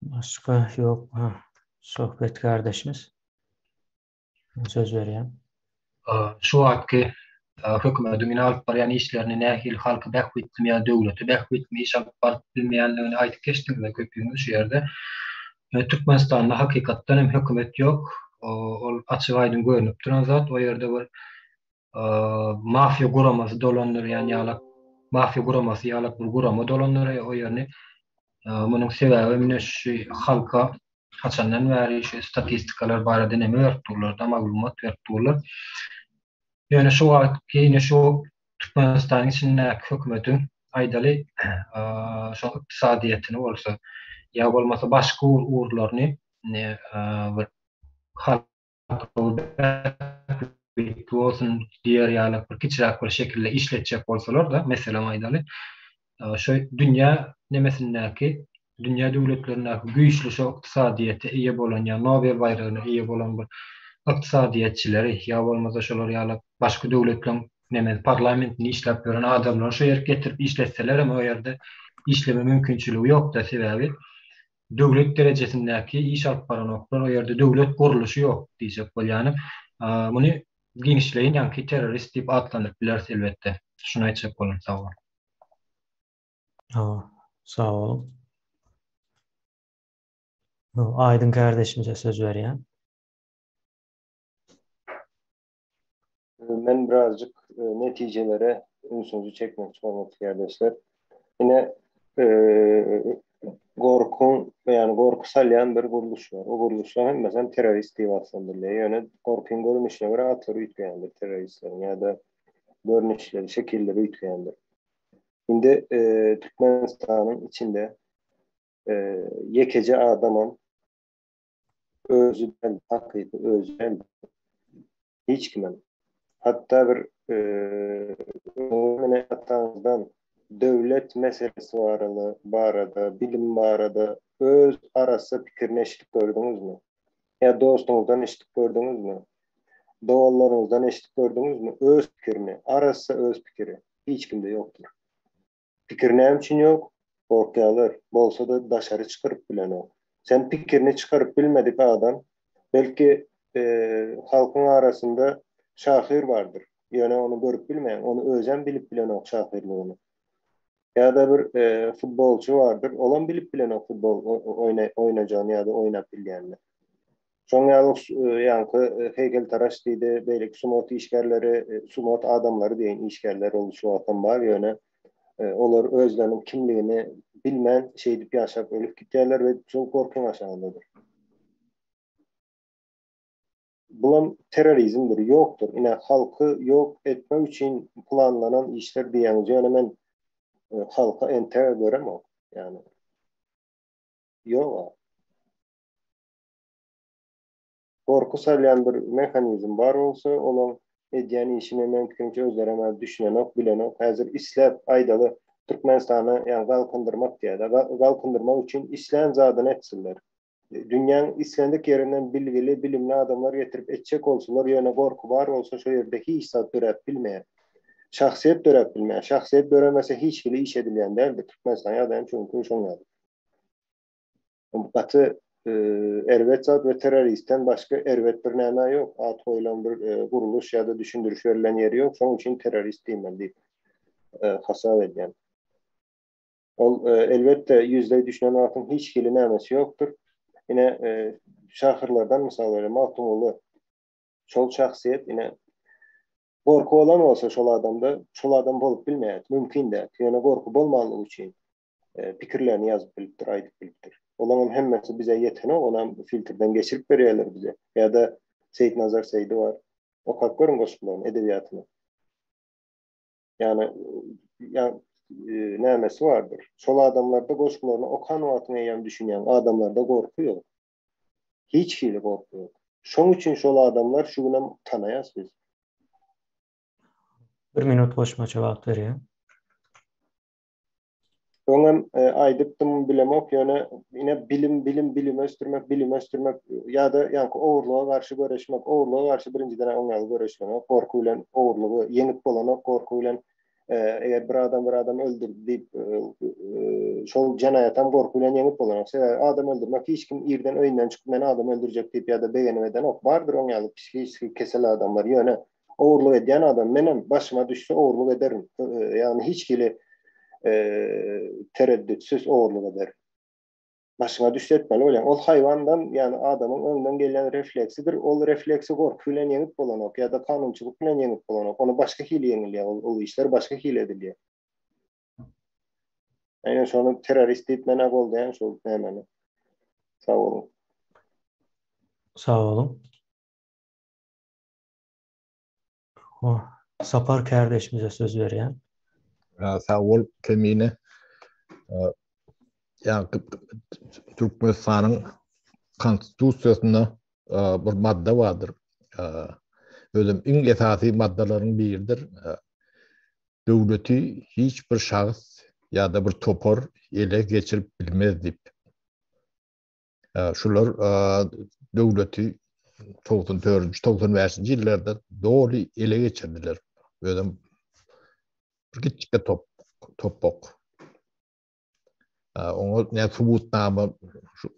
Başga ýok. Ha, Söhbet kardeşimiz. Söz berýän.
Şu wagtky hökümediň ine alyp barýan işlerini nähili halky bähbitlimi ýa döwlete bähbitlimi iş alyp baryp bilmeýänligini aýdyp geçdiňiz köpüňiz şu ýerde. Türkmenistanda hakykatdan hem hökümet ýok. Ol açyk aýdyň görnüp duran zat. O ýerde bir mafiýa guramasy dolandyrýan ýalak mafiýa guramasy ýalak bir gurama dolandyrýar o ýerini. Munuň sebäbi mine şu halka haçandan bäri şu statistikalar barada neme berip durlar-da, maglumat berip durlar. Ýöne şu wagt ýene şu Türkmenistanyň içindäki hökümetiň aýdaly şo ykdysadyýetini bolsa ýa bolmasa başga ugurlaryny bir halk bähbitli bolsun diýer ýaly bir kiçiräk bir şekilde işletjek bolsalar-da, meselem aýdaly, şo dünýä nemesindäki, dünýä döwletlerindäki güýçli şo ykdysadyýete eýe bolan ýa Nobel baýragyna eýe bolan bir ykdysadyýetçileri ýa bolmasa şolar ýaly başga döwletleriň neme parlamentinde işläp ýören adamlary şo ýere getirip işletseler hem o ýerde işleme mümkinçiligi ýok-da, sebäbi döwlet derejesindäki iş alyp baranoklar, o ýerde döwlet gurluşy ýok diýjek bolýanym. Muny giňişleýin ýaňky terrorist diýip atlandyryp bileris elbetde. Şuny aýtjak boldum, sag boluň.
Hawa, sag boluň. Aýdyň kärdeşimize söz berýän.
Men birazjyk netijelere ünsüňizi çekmekçi hormatly kärdeşler. Ine gorkyň, ýagny gorky salýan bir gurluş bar. O gurluşlaryň hemmesi hem terrorist diýip atlandyrylýar. Ýöne gorkyň görnüşine görä atlary üýtgeýändir terroristleriň ýa-da görnüşleri, şekilleri üýtgeýändir. Indi Türkmenistanyň içinde ýekeje adamam özi däl, hakyky özi däl. Hiç kimem. Hatda bir öňüne ataňyzdan döwlet meselesi barada, barada, bilim barada öz arassa pikirini eşidip gördüňizmi? Ýa dostuňyzdan eşidip gördüňizmi? Doganlaryňyzdan eşidip gördüňizmi? Öz pikirini, arassa öz pikiri hiç kimde ýokdur. Pikir näme üçin ýok? Gorkýarlar. Bolsa-da daşary çykaryp bilenok. Sen pikirini çykaryp bilmedik adam, belki halkyň arasynda şahyr bardyr. Ýöne ony görüp bilmeýäň. Ony özem bilip bilenok şahyrlygyny. Ýa-da bir futbolçy bardyr, olam bilip bilenok futbol oýnajagyny ýa-da oýnap bilýänini. Şoň ýaly ýaňky heýkeltaraş diýdi, beýleki sungat işgärleri, sungat adamlary diýeýin, işgärler ol şu wagtam bar, ýöne olar özleriniň kimligini bilmän şeýdip ýaşap ölüp gitýärler we şol gorkyň aşagyndadyr. Bulam terrorizmdir, ýokdur. Ine halky ýok etmek üçin planlanan işler diýýäňiz, ýöne men halka entegä göremok. Ýagny ýog-a. Gorky salýan bir mehanizm bar bolsa, olaň edýän işine meň pikirimçe özlerem düşünenok, bilenok. Häzir isläp aýdaly Türkmenistany ýagny galkyndyrmak diýýär-de, galkyndyrmak üçin islän zadyny etsinler. Dünýäň islendik ýerinden bilgili, bilimli adamlar getirip etjek bolsalar, ýöne gorky bar bolsa şo ýerde hiç zat döräp bilmeýär. Şahsyýet döräp bilmeýär. Şahsyýet döremese hiç hili iş edilýän däldir. Türkmenistanyň ýagdaýam şu günki gün şoň ýaly. Gaty erbet zat we terroristden başga erbet bir näme ýok. At goýlan bir gurluş ýa-da düşündiriş berlen ýeri ýok. Şonuň üçin terrorist diýmeli diýip hasap edýän. Ol elbetde ýüzleý düşünen wagtyň hiç hili nämesi ýokdur. Ine şahyrlardan mysal bereli Magtymguly şol şahsyýet ine gorky bolan bolsa şol adamda şol adam bolup bilmeýär. Mümkin däl. Ýöne gorky bolmanlygy üçin pikirlerini ýazyp bilipdir, aýdyp bilipdir. Olaryň hemmesi bize ýetenok, onam filtrden geçirip berýärler bize. Ýa-da Seýitnazar Seýdi bar. Okap görüň goşgularyny, edebiýatyny. Ýagny ýa nämesi bardyr. Şol adamlarda goşgularyny okan wagtyň eýýäm düşünýäň, adamlarda gorky ýok. Hiç hili gorky ýok. Şoň üçin şol adamlar şu günem tanaýas biz.
Bir minut goşmaça wagt berýän.
Öňem aýdypdym bilemok ýöne ine bilim bilim bilim ösdürmek bilim ösdürmek ýa-da ýaňky ogurlyga garşy göreşmek ogurlyga garşy birinjiden oň ýaly göreşilenok gorky bilen ogurlygy ýeňip bolanok gorky bilen eger bir adam bir adam öldürdi diýip şol jenaýatam gorky bilen ýeňip bolanok sebäbi adam öldürmek hiç kim irden öýünden çykyp men adam öldürjek diýip ýa-da begenip edenok bardyr oň ýaly psihiki kesel adamlar ýöne Ogurlyk edýän adam menem başyma düşse ogurlyk ederin. Ýagny hiç hili tereddütsiz ogurlyk ederin. Başyňa düşse etmeli bolýaň. Ol haýwandan, ýagny adamyň öňden gelýän refleksidir. Ol refleksi gorky bilen ýeňip bolanok ýa-da kanunçylyk bilen ýeňip bolanok. Ony başga hili ýeňilýär. Ol ol işler başga hili edilýär. Aýna şony terrorist diýip men-ä goldaýan şol nämeni. Sag boluň.
Sag boluň. Sapar kärdeşimize söz berýän.
Sag bol Kemine. Ýa Türkmenistanyň konstitusiýasynda bir madda bardyr. Özem iň esasy maddalaryň biridir. Döwleti hiç bir şahs ýa-da bir topar ele geçirip bilmez diýip. Şular döwleti 94-nji, 95-nji ýyllarda doly ele geçirdiler. Özem bir kiçijik top topbak. Oňa ne subutnama şu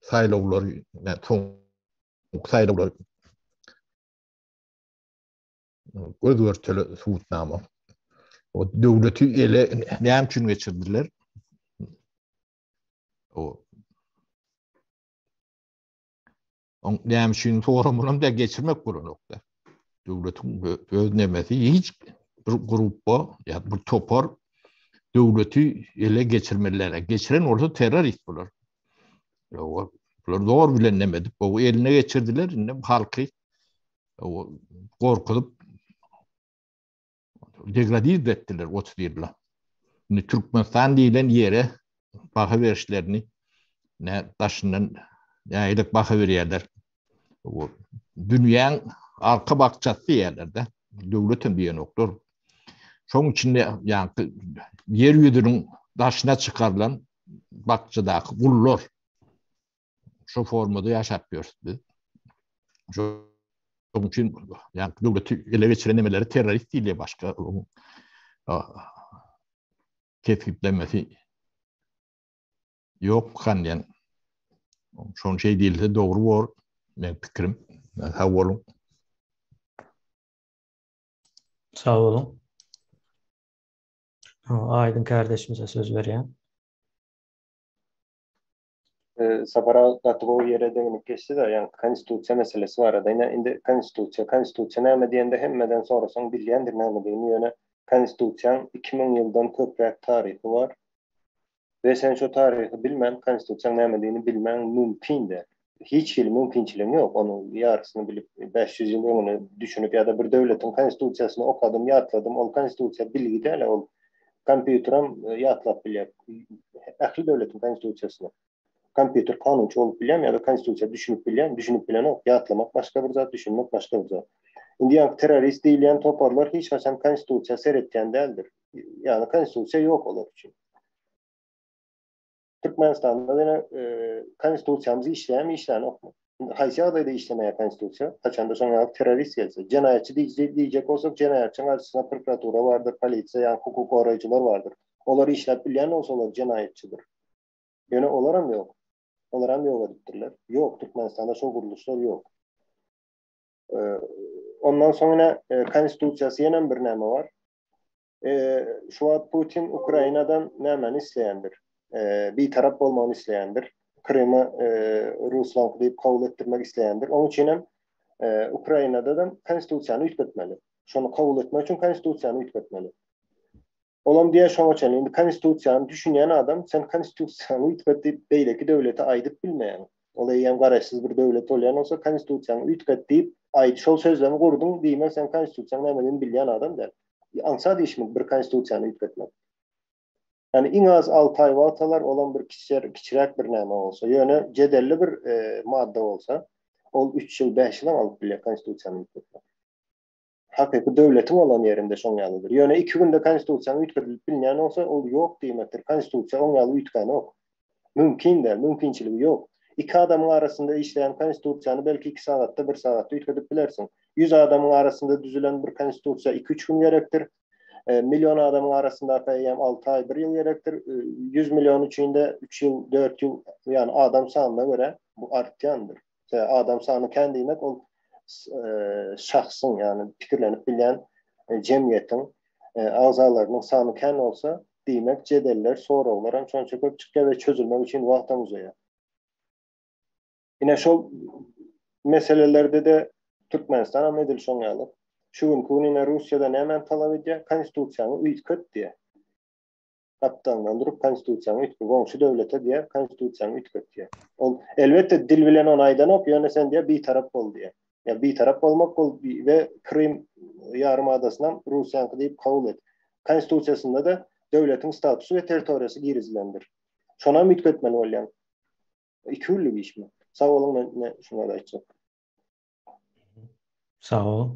saýlawlary, ne soňky saýlawlar göz görteli subutnama. O döwleti ele näme üçin geçirdiler? O Oň näme üçin soramalam da geçirmek bolanok da. Döwletiň öz nemesi hiç bir gruppa ýa bir topar döwleti ele geçirmeliler. Geçiren bolsa terrorist bolar. Ýa bular zor bilen neme edip, o eline geçirdiler, indi halky gorkuzyp degradir etdiler 30 ýylla. Indi Türkmenistan diýlen ýere baha berişlerini ne daşyndan nähili baha berýärler. O dünýäň arka bakjasy diýýärler-de. Döwlet hem diýenoklar. Şoň içinde ýaňky ýer ýüzüniň daşyna çykarylan bakjadaky gullar şo formada ýaşap ýörüs biz. Şoň üçin ýaňky döwleti ele geçiren nemeleri terrorist diýilýär başga kesgitlemesi Ýok kan diýen. Şoň şeý diýilse dogry bor, men pikirim. Sag boluň.
Sag boluň. Aýdyň kardeşimize söz berýän.
Sapar aga gaty gowy ýere deginip geçdi-de, ýagny konstitusiýa meselesi barada. Ine, indi konstitusiýa, konstitusiýa näme diýende hemmeden sorasaň bilýändir nämedigini, ýöne konstitusiýaň 2000 ýyldan köpräk taryhy bar. We sen şo taryhy bilmän konstitusiýaň nämedigini bilmäň mümkin däl. Hiç hili mümkinçiligiň ýok onuň ýarysyny bilip 500 ýyl öňüne düşünip ýa-da bir döwletiň konstitusiýasyny okadym ýatladym ol konstitusiýa bilgi däl ol kompýuteram ýatlap bilýär ähli döwletiň konstitusiýasyny. Kompýuter kanunçy bolup bilýärmi ýa-da konstitusiýa düşünip bilýärmi? Düşünip bilenok. Ýatlamak başga bir zat, düşünmek başga bir zat. Indi ýaňky terrorist diýilýän toparlar hiç haçan konstitusiýa seretýän däldir. Ýagny konstitusiýa ýok olar üçin. Türkmenistanda ýene e, konstitusiýamyz işleýärmi, işlänokmy? Haýsy ýagdaýda işlemeýär konstitusiýa? Haçanda şoň ýaly terrorist gelse, jenaýatçy diýjek bolsak, jenaýatçyň garşysyna prokuratura bardyr, polisiýa, ýagny hukuk goraýjylar bardyr. Olar işläp bilýän bolsa olar jenaýatçydyr. Ýöne olaram ýok. Olaram ýok edipdirler. Ýok, Türkmenistanda şol gurluşlar ýok. Ondan soň ýene konstitusiýasy ýenem bir näme bar. Şu wagt Putin Ukrainadan nämäni isleýändir? Bitarap bolmagyny isleýändir. Krymy Ruslaňky diýip kabul etdirmek isleýändir. Onuň üçin hem Ukrainada da konstitusiýany üýtgetmeli. Şony kabul etmek üçin konstitusiýany üýtgetmeli. Olam diýýär şoňa çenli. Indi konstitusiýany düşünýän adam sen konstitusiýany üýtget diýip beýleki döwlete aýdyp bilmeýäň. Ol eýýäm garaşsyz bir döwlet bolýan bolsa konstitusiýaňy üýtget diýip aýt şol sözlemi gurduň diýmek sen konstitusiýaň nämedigini bilýän adam däl. Aňsat işmi bir konstitusiýany üýtgetmek. Ýani iň az 6 aý wagt alar olam bir kiçer kiçiräk bir näme bolsa. Ýöne jedelli bir e, madda bolsa ol 3 ýyl 5 ýylam alyp bilýär konstitusiýany üýtgetmek. Hakyky döwletiň bolan ýerinde şoň ýalydyr. Ýöne iki günde konstitusiýaň üýtgedilip bilinýän bolsa, ol ýok diýmekdir. Konstitusiýa oň ýaly üýtgänok. Mümkin däl, mümkinçiligi ýok. Iki adamyň arasynda işleýän konstitusiýany belki iki sagatda, bir sagatda üýtgedip bilersiň. Ýüz adamyň arasynda düzülen bir konstitusiýa iki-üç gün gerekdir. Million adamyň arasyndaky eýýäm alty aý, bir ýyl gerekdir. Ýüz million üçin-de üç ýyl, dört ýyl, ýagny adam sanyna görä bu artýandyr. Adam sany kän diýmek ol şahsyň, ýagny pikirlenip bilýän jemgyýetiň agzalarynyň sany kän bolsa, diýmek jedeller, soraglar hem şonça köp çykýar we çözülmek üçin wagt hem uzaýar. Ine şol meselelerde-de Türkmenistan hem edil şoň ýaly. Şu günki gün ine Russiýada nämäni talap edýär? Konstitusiýany üýtget diýýär. Gapdalyndan durup konstitusiýaňy üýtget, goňşy döwlete diýýär, konstitusiýaňy üýtget diýýär. Ol elbetde dil bilen ony aýdanok, ýöne sen diýýär bitarap bol diýýär. Ýa bitarap bolmak bol we Krym ýarym adasynam Russiýaňky diýip kabul et. Konstitusiýasynda-da döwletiň statusy we territoriýasy girizilendir. Şonam üýtgetmeli bolýaň. Iki günlük işmi? Sag boluň men ine şuňa aýtjak.
Sag boluň.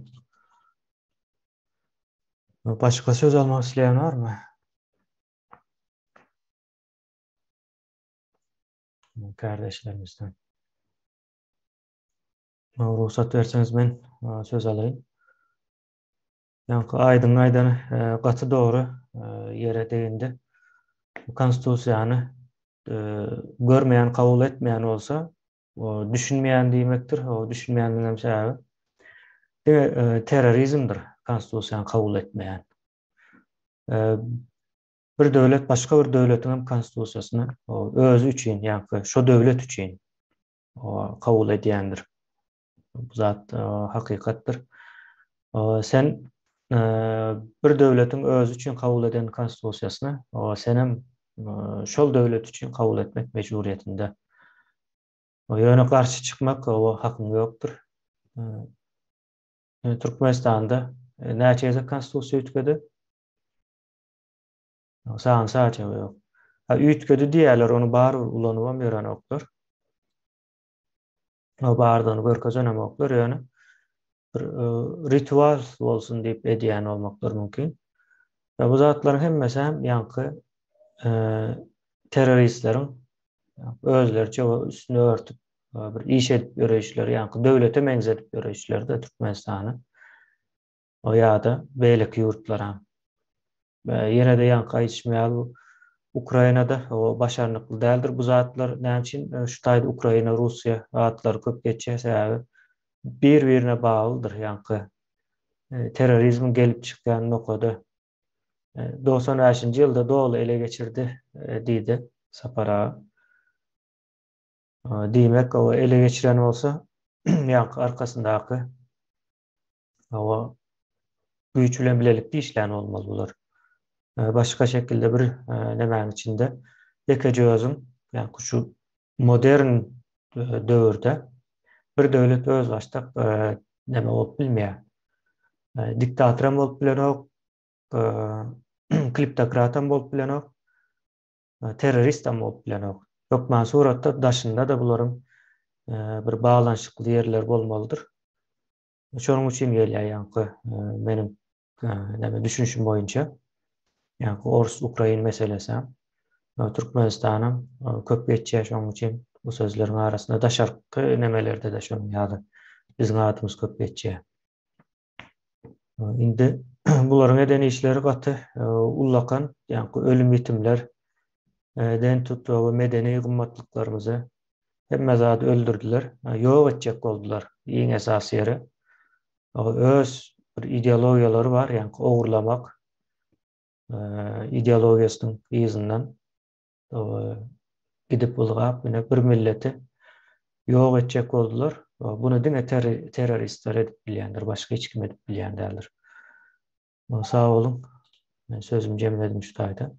Başga söz almak isleýän barmy? Kardeşlerimizden. Rugsat berseňiz men söz alaýyn. Ýaňky Aýdyň aýdany gaty dogry ýere degindi. Bu konstitusiýany görmeýän, kabul etmeýän bolsa, O düşünmeýän diýmekdir. O düşünmeýänligiň hem sebäbi diňe e, terrorizmdir konstitusiýany kabul etmeýän. E, bir döwlet başga bir döwletiň hem konstitusiýasyny özi üçin, ýa-da şo döwlet üçin kabul edýändir. Bu zat e, hakykatdyr. Sen bir döwletiň özi üçin kabul eden konstitusiýasyny senem şol döwlet üçin kabul etmek mejburyýetinde. Ýöne garşy çykmak o hakyň ýokdur. Türkmenistanda näçe gezek konstitusiýa üýtgedi? Sany saçagy ýok. Ha üýtgedi diýýärler, ony barybir ulanybam ýörenoklar. O bardygyny görkezenemoklar, ýöne bir e, ritual bolsun diýip edýän bolmaklary mümkin. We bu zatlaryň hemmesi hem ýaňky e, terroristleriň özleriçe üstüni örtüp e, bir iş edip ýöreýişleri, ýaňky döwlete meňzedip ýöreýişleri de Türkmenistany. O ýa-da beýleki ýurtlara. Ýene-de ýaňky aýdyşym ýaly Ukrainada o başarnykly däldir bu zatlar. Näme üçin şu taýda Ukraina, Russiýa atlary köp geçýär? Sebäbi bir-birine baglydyr ýaňky terrorizmiň gelip çykýan nokady. 95-nji ýylda doly ele geçirdi diýdi Sapar aga. Diýmek, o ele geçiren bolsa, ýaňky arkasyndaky Hawa, güýç bilen bilelikde işlän bolmaly bular. Başga şekilde bir nemäniň içinde ýekeje özüň, ýagny şu modern döwürde bir döwlet özbaşdak neme bolup bilmeýär. Diktatoram bolup bilenok, kleptokratam bolup bilenok, terroristam bolup bilenok. Hökman suratda daşynda-da bularyň bir baglanyşykly ýerleri bolmalydyr. Şonuň üçin gelýär ýaňky meniň näme düşünişim boýunça. Ýaňky ors-ukrain meselesi. Türkmenistanyň köp geçýär şonuň üçin bu sözleriň arasynda daşarky nemelerde-de şonuň ýaly biziň adymyz köp geçýär. Indi bularyň eden işleri gaty ullakan, ýaňky ölüm-ýitimler den tut we medeni gymmatlyklarymyzy Hemme zady öldürdiler, ýok etjek boldular. Iň esasy ýeri öz bir ideologiýalary bar, ýaňky ogurlamak ideologiýasynyň yzyndan gidip ylgap, ine bir milleti ýok etjek boldular. Buny diňe terroristler edip bilýändir, başga hiç kim edip bilýän däldir. Sag boluň. Men sözümi jemledim şu taýda.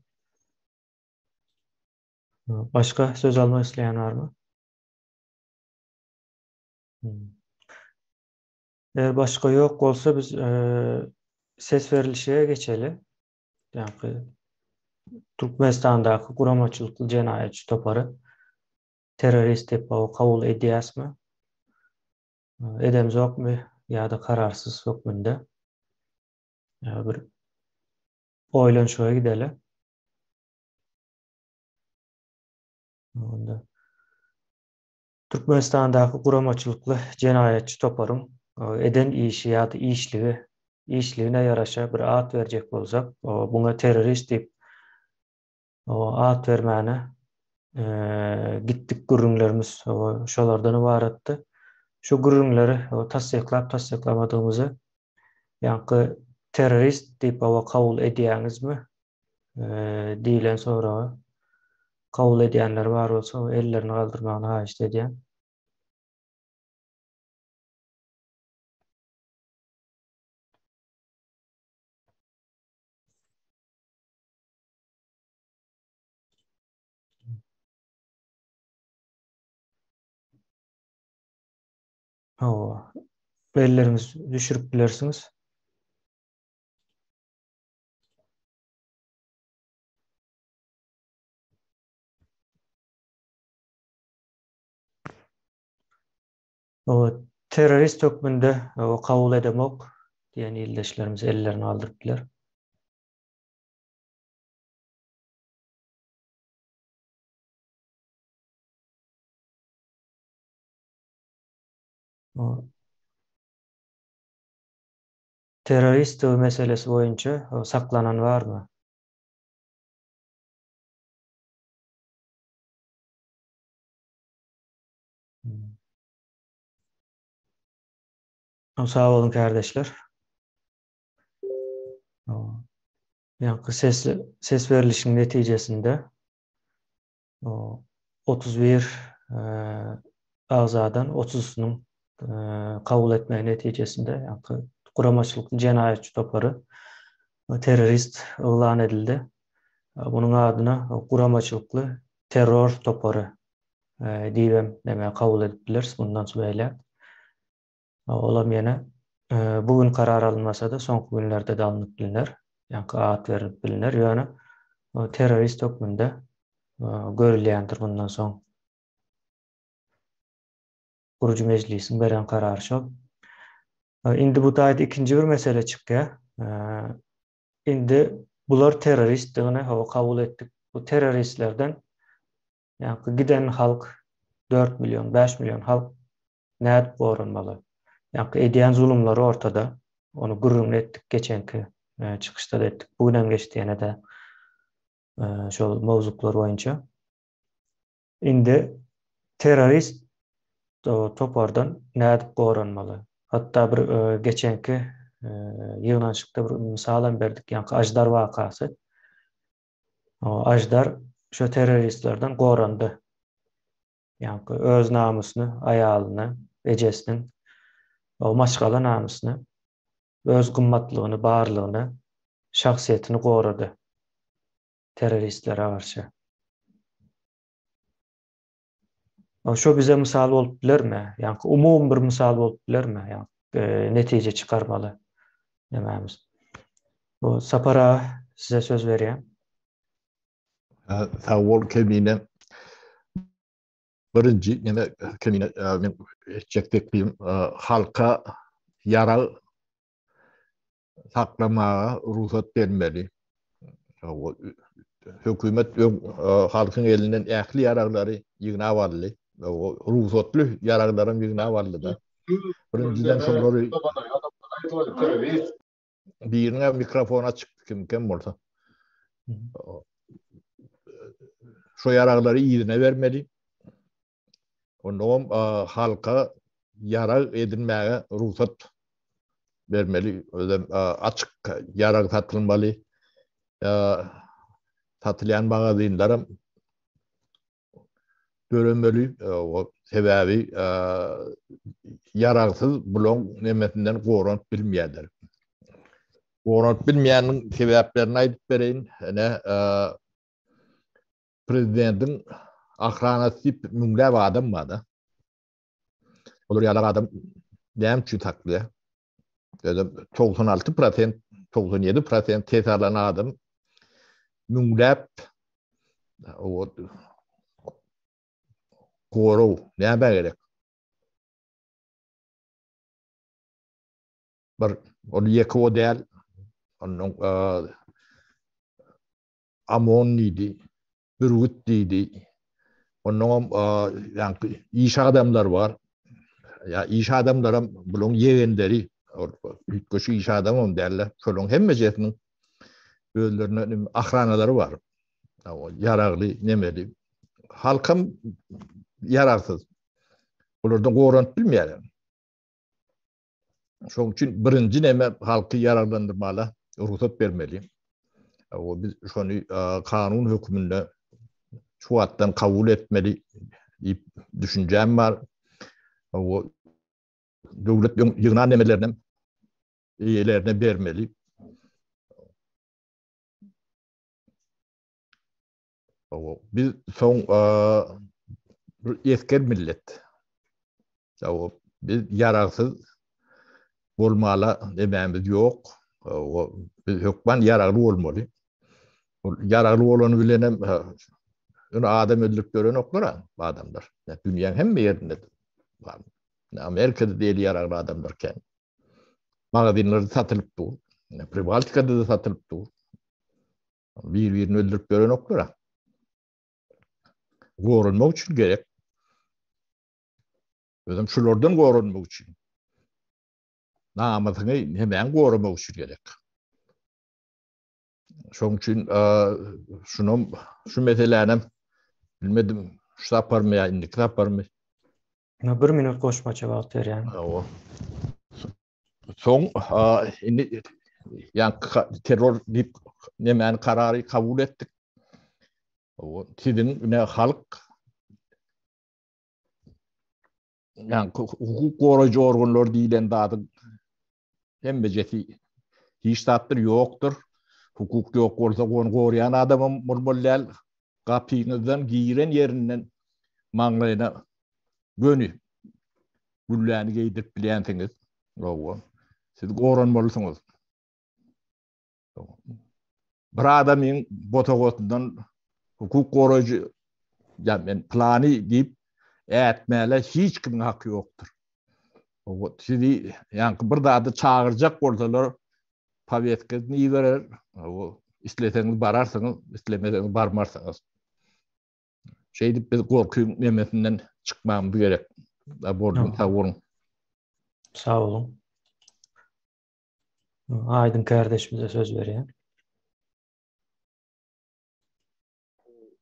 Başga söz almak isleýän barmy? Hmm. Eger başga ýok bolsa biz e, ses berilişe geçeli. Ýagny Türkmenistandaky guramaçylykly jenaýatçy topary terrorist diýip kabul edýäsmi? Edemzokmy ýa-da kararsyz hökmünde bir oýlanyşyga gideli. Onda Türkmenistandaky guramaçylykly jenaýatçy toparyň eden işi ýa-da işligi, işligine ýaraşa bir at berjek bolsak, buňa terrorist diýip at bermäne gitdik gürrüňlerimiz şolardan ybaratdy. Şu gürrüňleri tassyklap tassyklamadygymyzy ýaňky terrorist diýip kabul edýäňizmi? Diýlen soraga kabul edýänler bar bolsa ellerini galdyrmagyny haýyşt edýän. Hawa. Elleriňizi düşürip bilersiňiz. O terrorist hökmünde o kabul edemok diýen ildeşlerimiz ellerini galdyryp biler. O Terrorist meselesi boýunça saklanan barmy? Sag boluň kärdeşler. Ýaňky ses ses berlişiň netijesinde 31 agzadan 30-synyň kabul etmegi netijesinde ýaňky Guramaçylykly jenaýatçy topary terrorist yglan edildi. Munuň adyna guramaçylykly terror topary diýibem neme kabul edip bileris mundan beýläk. Olam ýene bu gün karar alynmasa-da soňky günlerde-de alnyp bilner. Ýaňky at berlip bilner. Ýöne terrorist hökmünde görülýändir mundan soň. Gurujy mejlisiň beren karary şol. Indi bu taýda ikinji bir mesele çykýar. Indi bular terroristdigini hawa kabul etdik. Bu terroristlerden ýaňky giden halk 4 million, 5 million halk nädip goranmaly? Ýaňky edýän zulumlary ortada. Ony gürrüňini etdik geçenki çykyşda-da etdik. Bu günem geçdi ýene-de şol mowzuklar boýunça. Indi terrorist topardan nädip goranmaly? Hatda bir geçenki ýygnanyşykda bir mysal hem berdik, ýaňky Aždar wakasy. Aždar şo terroristlerden gorandy. Ýaňky öz namysyny, aýalyny, ejesiniň o maşgala namysyny, öz gymmatlygyny, barlygyny, şahsyýetini gorady terroristlere garşy. Şo bize mysal bolup bilermi? Ýaňky umumy bir mysal bolup bilermi? Ýaňky netije çykarmaly nämämiz. Bu Sapar aga size söz berýän.
Sag bol Kemine. Birinji neme Kemine men etjek teklibim halka ýarag saklamaga rugsat bermeli. Hökümet öň halkyň elinden ähli ýaraglary ýygnap aldy. Rugsatly ýaraglaram ýygnap aldy-da. Birinjiden şolary Birine mikrofon açyk kim kim bolsa. Şo ýaraglary yzyna bermeli. Ondan halka ýarag edinmäge rugsat bermeli. Özem açyk ýarag satylmaly. Satylýan magazinlerem döremeli. Sebäbi ýaragsyz bulaň nemesinden goranyp bilmeýärler. Goranyp bilmeýäniniň sebäplerini aýdyp bereýin. Ine, prezidentiň ahranasy diýip müňläp adam bar-da. Olar ýaly adam näme üçin saklaýar? Özem 96 prosent, 97 prosent ses alan adam müňläp o gorag nämä gerek? Bir ol ýeke o däl. Ondan Amon diýdi, Bürgüt diýdi. Onnoňam ýaňky iş adamlary bar. Ýa iş adamlaram bulaň ýegenleri, üýtgeşik iş adamam däl-de, şolaryň hemmejesiniň özlerine ahranalary bar. Ýaragly, nemeli. Halkam ýaragsyz. Bulardan goranyp bilmeýärler. Şonuň üçin birinji neme halky ýaraglandyrmaga rugsat bermeli. O biz şony kanun hökmünde şu wagtdan kabul etmeli diýip düşünjäm bar. O döwlet ýygnan nemelerini eýelerine bermeli. O biz soň bir esger millet. O biz ýaragsyz bolmala demämiz ýok. O biz hökman ýaragly bolmaly. Ol ýaragly bolany bilen hem ýöne adam öldürip ýörenoklar adamlar. Dünýäň hemme ýerinde bar. Amerikada diýeli ýaragly adamlar kän. Magazinlerde satylyp dur. Pribaltikada da satylyp dur. Bir-birini öldürip ýörenoklar. Goranmak üçin gerek. Özem şulardan goranmak üçin. Namysyňy hemen goramak üçin gerek. Şoň üçin şunam şu meselänem bilmedim şu saparmy ýa indiki saparmy.
Bir minut goşmaça wagt berýän.
Hawa. Soň indi ýa terror diýip nemäni karary kabul etdik. Siziň ine halk ýa hukuk goraýjy organlar diýlen zadyň. Hemmejesi hiç zatdyr, ýokdur. Hukuk ýok bolsa, ony goraýan adamam bolmaly däl. Gapyňyzdan giren ýerinden maňlaýyna göni gülläni geýdirip bilýänsiňiz. Hawa. Siz goranmalysyňyz. Bir adamyň bosagasyndan hukuk goraýjy ýa men plany diýip ätmäle hiç kimiň haky ýokdur. Sizi ýaňky bir zady çagyrjak bolsalar powestkasyny iberer. Isleseňiz bararsyňyz, islemeseňiz barmarsyňyz. Şeýdip biz gorkyň nemesinden çykmagymyz gerek. Bolsun, sag boluň.
Sag boluň. Aýdyň kärdeşimize söz berýän.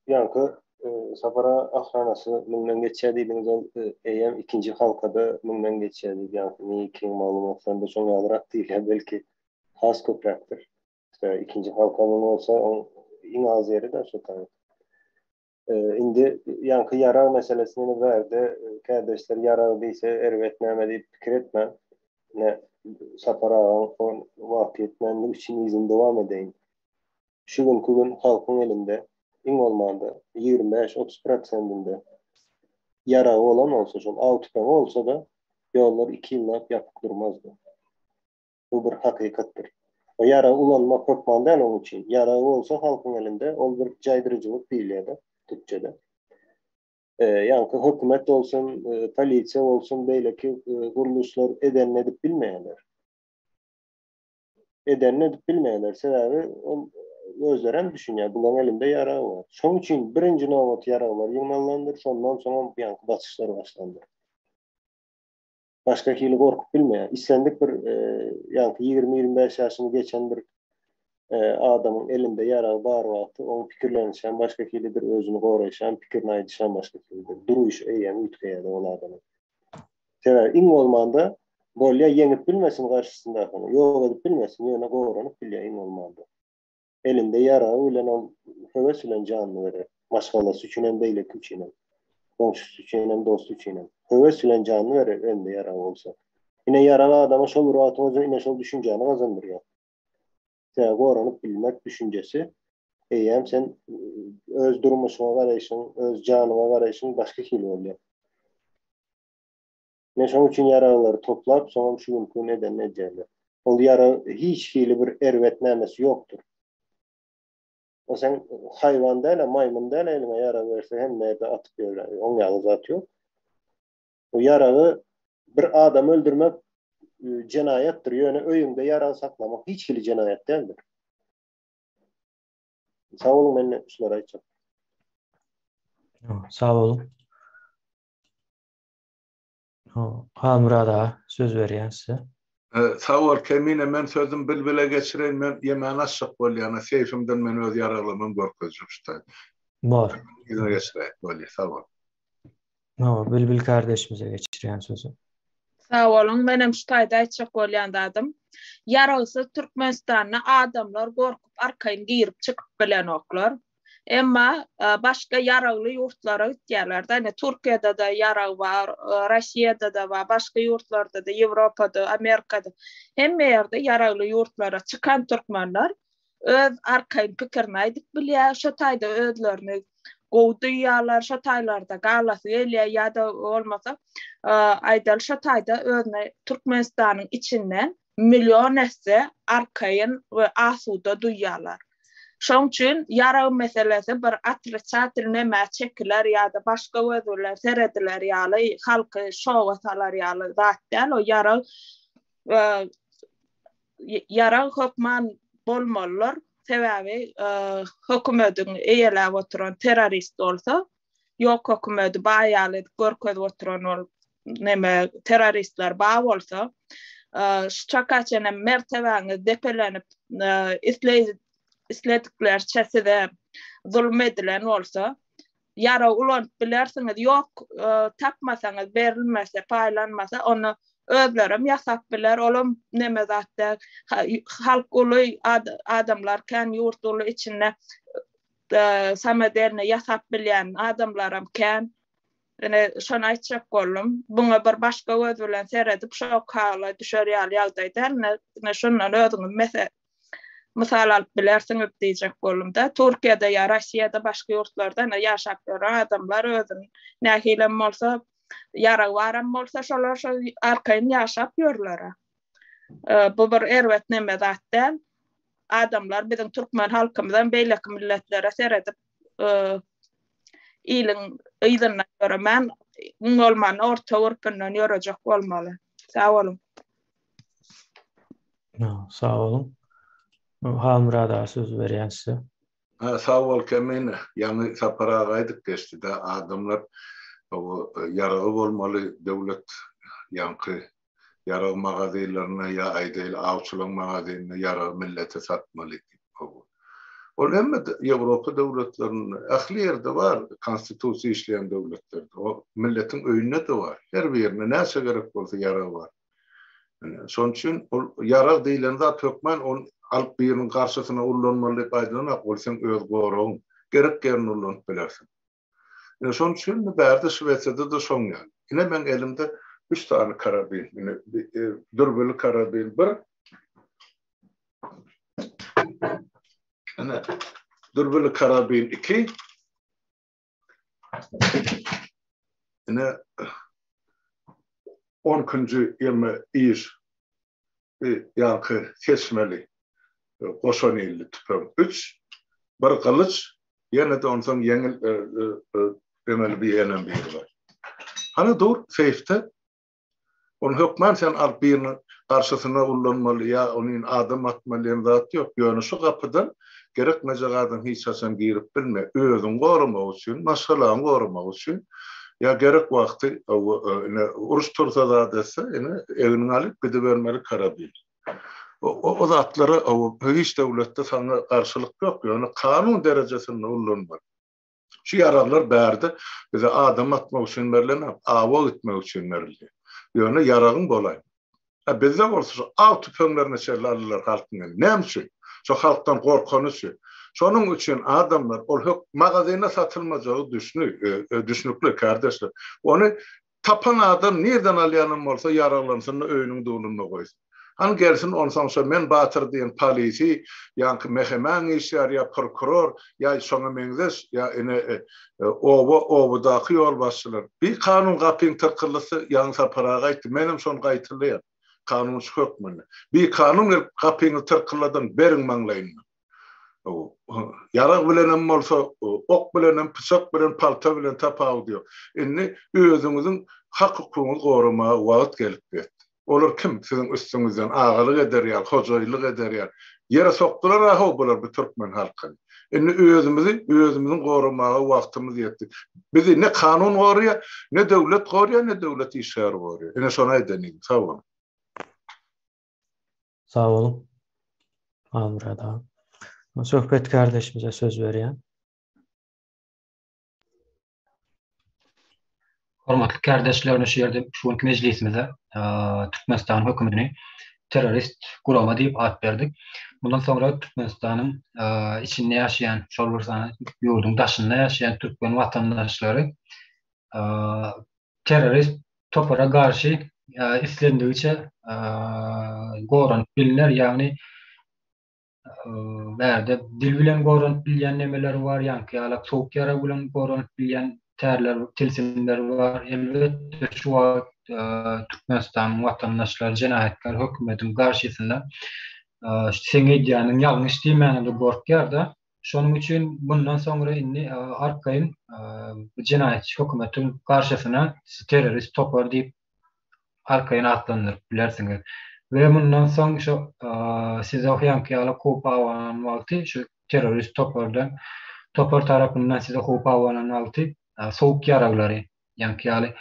Ýaňky e, Sapara ahranasy müňden geçýär diýdiňiz, ol e, eýýäm ikinji halkada müňden geçýär diýip, ýaňky NIK-iň maglumatlarynda şoň ýalyrak diýilýär, belki has köpräkdir. İşte ikinji halka müň bolsa, oň iň az ýeri-de şo taý. Indi ýaňky ýarag meselesini bärde kärdeşler ýarag diýse erbet näme diýip pikir etmän. Ine Sapar agaň wagty ýetmänligi üçin yzyny dowam edeýin. Şu günki gün halkyň elinde iň bolmanda 25-30 prosentinde ýaragy bolan bolsa, şol aw tüpeňi bolsa-da ýollar iki ýyllap ýapyk durmazdy. Bu bir hakykatdyr. O ýaragy ulanmak hökman däl onuň üçin. Ýaragy bolsa halkyň elinde, ol bir jaýdyryjylyk diýilýär-de türkçede. Ýaňky hökümet bolsun, polisiýa bolsun, beýleki gurluşlar edenini edip bilmeýärler. Edenini edip bilmeýärler. Sebäbi ol özleri hem düşünýär, bularyň elinde ýarag bar. Şonuň üçin birinji nobat ýaraglar ýygnalandyr, şondan soňam ýaňky basyşlar başlandyr. Başga hili gorkup bilmeýär. Islendik bir ýaňky 20-25 ýaşyny geçen bir adamyň elinde ýaragy bar wagty oň pikirlenişi hem başga hilidir, özüni goraýşy hem, pikirini aýdyşy hem başga hilidir. Duruşy eýýäm üýtgeýär ol adamyň. Sebäbi iň bolmanda bolýa ýeňip bilmesin garşysyndakyny, ýok edip bilmesin, ýöne goranyp bilýär iň bolmanda. Elinde ýaragy bilen ol höwes bilen janyny berer. Maşgalasy üçin hem, beýleki üçin hem. Goňşusy üçin hem, dosty üçin hem. Höwes bilen janyny berer elinde ýaragy bolsa. Ine ýarag adama şol bir wagtyň özünde ine şol düşünjäni gazandyrýar. Sebäbi goranyp bilmek düşünjesi eýýäm sen öz durmuşyňa garaýşyň, öz janyňa garaýşyň başga hili bolýar. Ine şonuň üçin ýaraglary toplap, soňam şu günki gün edenini edýärler. Ol ýarag hiç hili bir erbet nämesi ýokdur. O sen haýwan däl-ä, maýmyn däl eliňe ýarag berse hemme ýerde atyp ýör. Oň ýaly zat ýok. O ýaragy bir adamy öldürmek e, jenaýatdyr, ýöne öýüňde ýarag saklamak hiç hili jenaýat däldir. Sag boluň, men şulary aýtjak.
Sag boluň. Halmyrat aga söz berýän size.
Sag bol Kemine men sözüm Bilbile geçireýin men ýemäni açjak bolýan seýfimden men öz ýaraglarymam görkezjek şu taýda.
Bor.
Yzyna geçiräý bolýa sag bol.
Hawa Bilbil kardeşimize geçirýän sözi.
Sag boluň menem şu taýda aýtjak bolýan zadym ýaragsyz Türkmenistanda adamlar gorkup arkaýyn girip çykyp bilenoklar. Emma başga ýaragly ýurtlara gitýärler-de. Ine, Türkiýede-de ýarag bar, Russiýada-da bar, başga ýurtlarda-da, Ýewropada, Amerikada. Hemme ýerde ýaragly ýurtlara çykan türkmenler öz arkaýyn pikirini aýdyp bilýär, şo taýda özlerini gowy duýýarlar, şo taýlarda galasy gelýär ýa-da bolmasa, aýdaly şo taýda özüni Türkmenistanyň içinden million esse arkaýyn we asuda duýýarlar. Şoň üçin ýarag meselesi bir otrisatel nämä çekiler ýa-da başga göz bilen serediler ýaly, halky şoga salar ýaly zat däl. O ýarag ýarag hökman bolmalydyr. Sebäbi hökümediň eýeläp oturan terrorist bolsa, ýok hökümedi baý ýaly edip görkezip oturan ol neme terroristler bar bolsa, şu çaka çenem mertebäňiz depelenip, isle islediklerçe size zulum edilen bolsa, ýarag ulanyp bilersiňiz, ýok tapmasaňyz, berilmese, paýlanmasa, onda özlerem ýasap biler, olam neme zat däl. Halk uly, adamlar kän, ýurt uly içinde samodelny ýasap bilýän adamlaram kän. Ine şony aýtjak boldum. Buňa bir başga göz bilen seredip şok hala düşer ýaly ýagdaý däl. Ine, ine şondan özüňiz mese mysal alyp bilersiňiz diýjek boldum-da. Türkiýede ýa Russiýada başga ýurtlarda ine ýaşap ýören adamlar özüni nähilem bolsa ýaragy baram bolsa şolar şo arkaýyn ýaşap ýörler. Bu bir erbet neme zat däl. Adamlar biziň türkmen halkymyzam beýleki milletlere seredip iliň yzyndan ýöremän, iň bolmanda orta gürpünden ýörejek bolmaly. Sag boluň.
Sag boluň. Halmyrat aga söz berýän size.
Ha, sag bol Kemine. Ýaňy Sapar aga aýdyp geçdi-de, adamlar ýaragy bolmaly döwlet ýaňky ýarag magazinlerine ýa aýdaýly awçylaryň magazinine ýaragy millete satmaly diýip. Ol hemme Ýewropa döwletlerinde, ähli ýerde bar, konstitusiýa işleýän döwletlerde. O milletiň öýünde-de bar. Her birinde näçe gerek bolsa ýarag bar. Ine, şonuň üçin ol ýarag diýlen zat hökman ony alyp biriniň garşysyna ullanmaly diýip aýdylanok, ol seň öz goragyň. Gerek ýerinde ullanyp bilersiň. Ine şonuň üçin bärde Şwesiýada-da şoň ýaly. Ine meň elimde üç sany karabin. Ine dürbüli karabin bir. Ine dürbüli karabin iki. Ine on ikinji ýeme iş ýaňky seçmeli goşa nilli tüpeň üç, bir gylyç, ýene-de onsoň ýeňil emeli bir ýenem biri bar. Hany dur seýfde. Ony hökman sen alyp biriniň garşysyna ullanmaly ýa ony adam atmaly diýen zat ýok. Ýöne şu gapydan gerekmejek adam hiç haçan girip bilme. Özüňi goramak üçin, maşgalaňy goramak üçin ýa gerek wagty ine uruş tursa zat etse ine egniňe alyp gidibermeli karabin. O zatlara hiç döwletde saňa garşylyk ýok, ýöne kanun derejesinde ullanmaly. Şu ýaraglar bärde bize adam atmak üçin berlenok, awa gitmek üçin berildi. Ýöne ýaragyň bolaý. A bizde bolsa şu aw tüpeňlerine çenli aldylar halkyň eline. Näme üçin? Şo halkdan gorkany üçin. Şonuň üçin adamlar ol hök magazinde satylmajagy düşni, düşnükli kardeşler. Ony Tapan adam nirden alýanam bolsa ýaraglansyn-da öýüniň dulunda goýsun. Hany gelsin onsoň şo men batyr diýen polisi, ýaňky MHM-iň işgäri ýa prokuror, ýa şoňa meňzeş, ýa ine oba, obadaky ýolbaşçylar. Bir kanun gapyň tyrkylysy ýaňy Sapar aga aýtdy, menem şony gaýtalaýan, kanunçy hökmünde. Bir kanun gelip gapyňy tyrkylladan beriň maňlaýyndan. Ýarag bilenem bolsa, ok bilenem, pyçak bilen, palta bilen tapawudy ýok. Indi özüňiziň hak-hukugyňyzy goramaga wagt gelip ýetdi. Olar kim siziň üstüňizden agalyk eder ýaly, hojaýynlyk eder ýaly? Ýere sokdular-a-how bular bu türkmen halkyny. Indi özümizi özümiziň goramaga wagtymyz ýetdi. Bizi ne kanun goraýar, ne döwlet goraýar, ne döwlet işgäri goraýar. Ine şony aýdan idim. Sag boluň.
Sag boluň. Halmyrat aga. Söhbet kardeşimize söz berýän.
Hormatly kärdeşler, şu ýerde şu günki mejlisimize Türkmenistanyň hökümetini terrorist gurama diýip at berdik. Mundan soňra Türkmenistanyň içinde ýaşaýan, şol bir sany ýurduň daşynda ýaşaýan türkmen watandaşlary terrorist topara garşy islendigiçe goranyp bilner, ýagny bärde dil bilen goranyp bilýän nemeler bar, ýaňky ýalak sowuk ýarag bilen goranyp bilýän tärler, tilsimler bar. Elbetde, şu wagt Türkmenistanyň watandaşlary jenaýatkär hökümetiň garşysynda seň edýäniň ýalňyş diýmäne-de gorkýar-da. Şonuň üçin mundan soňra indi arkaýyn bu jenaýatçy hökümetiň garşysyna terrorist topar diýip arkaýyn atlandyryp bilersiňiz. We mundan soň şu size ýaňky ýaly howp abanan wagty şu terrorist topardan topar tarapyndan size howp abanan wagty sowuk ýaraglary ýaňky ýaly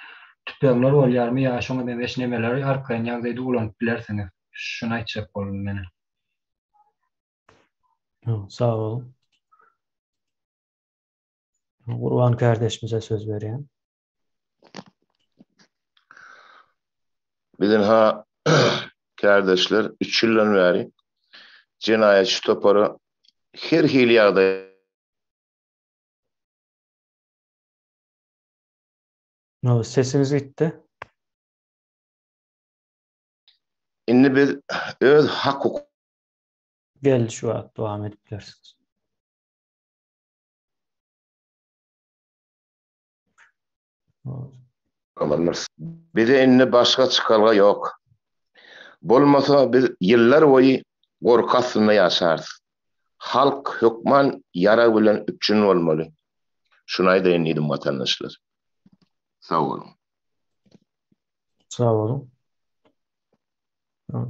tüpeňler bolýarmy ýa şoňa meňzeş nemeleri arkaýyn ýagdaýda ulanyp bilersiňiz. Şuny aýtjak boldum men.
Sag boluň. Gurban kardeşimize söz berýän.
Biziň ha kardeşler 3 ýyldan bäri jenaýatçy topara her hili ýagdaý.
No, sesiňiz gitdi.
Indi biz öz hak-hukuk.
Geldi şu wagt dowam edip bilersiňiz.
Bize indi başga çykalga ýok. Bolmasa biz ýyllar boýy gorky astynda ýaşarys. Halk hökman ýarag bilen üpjün bolmaly. Şuny aýdaýyn diýdim watandaşlar. Sag boluň.
Sag boluň.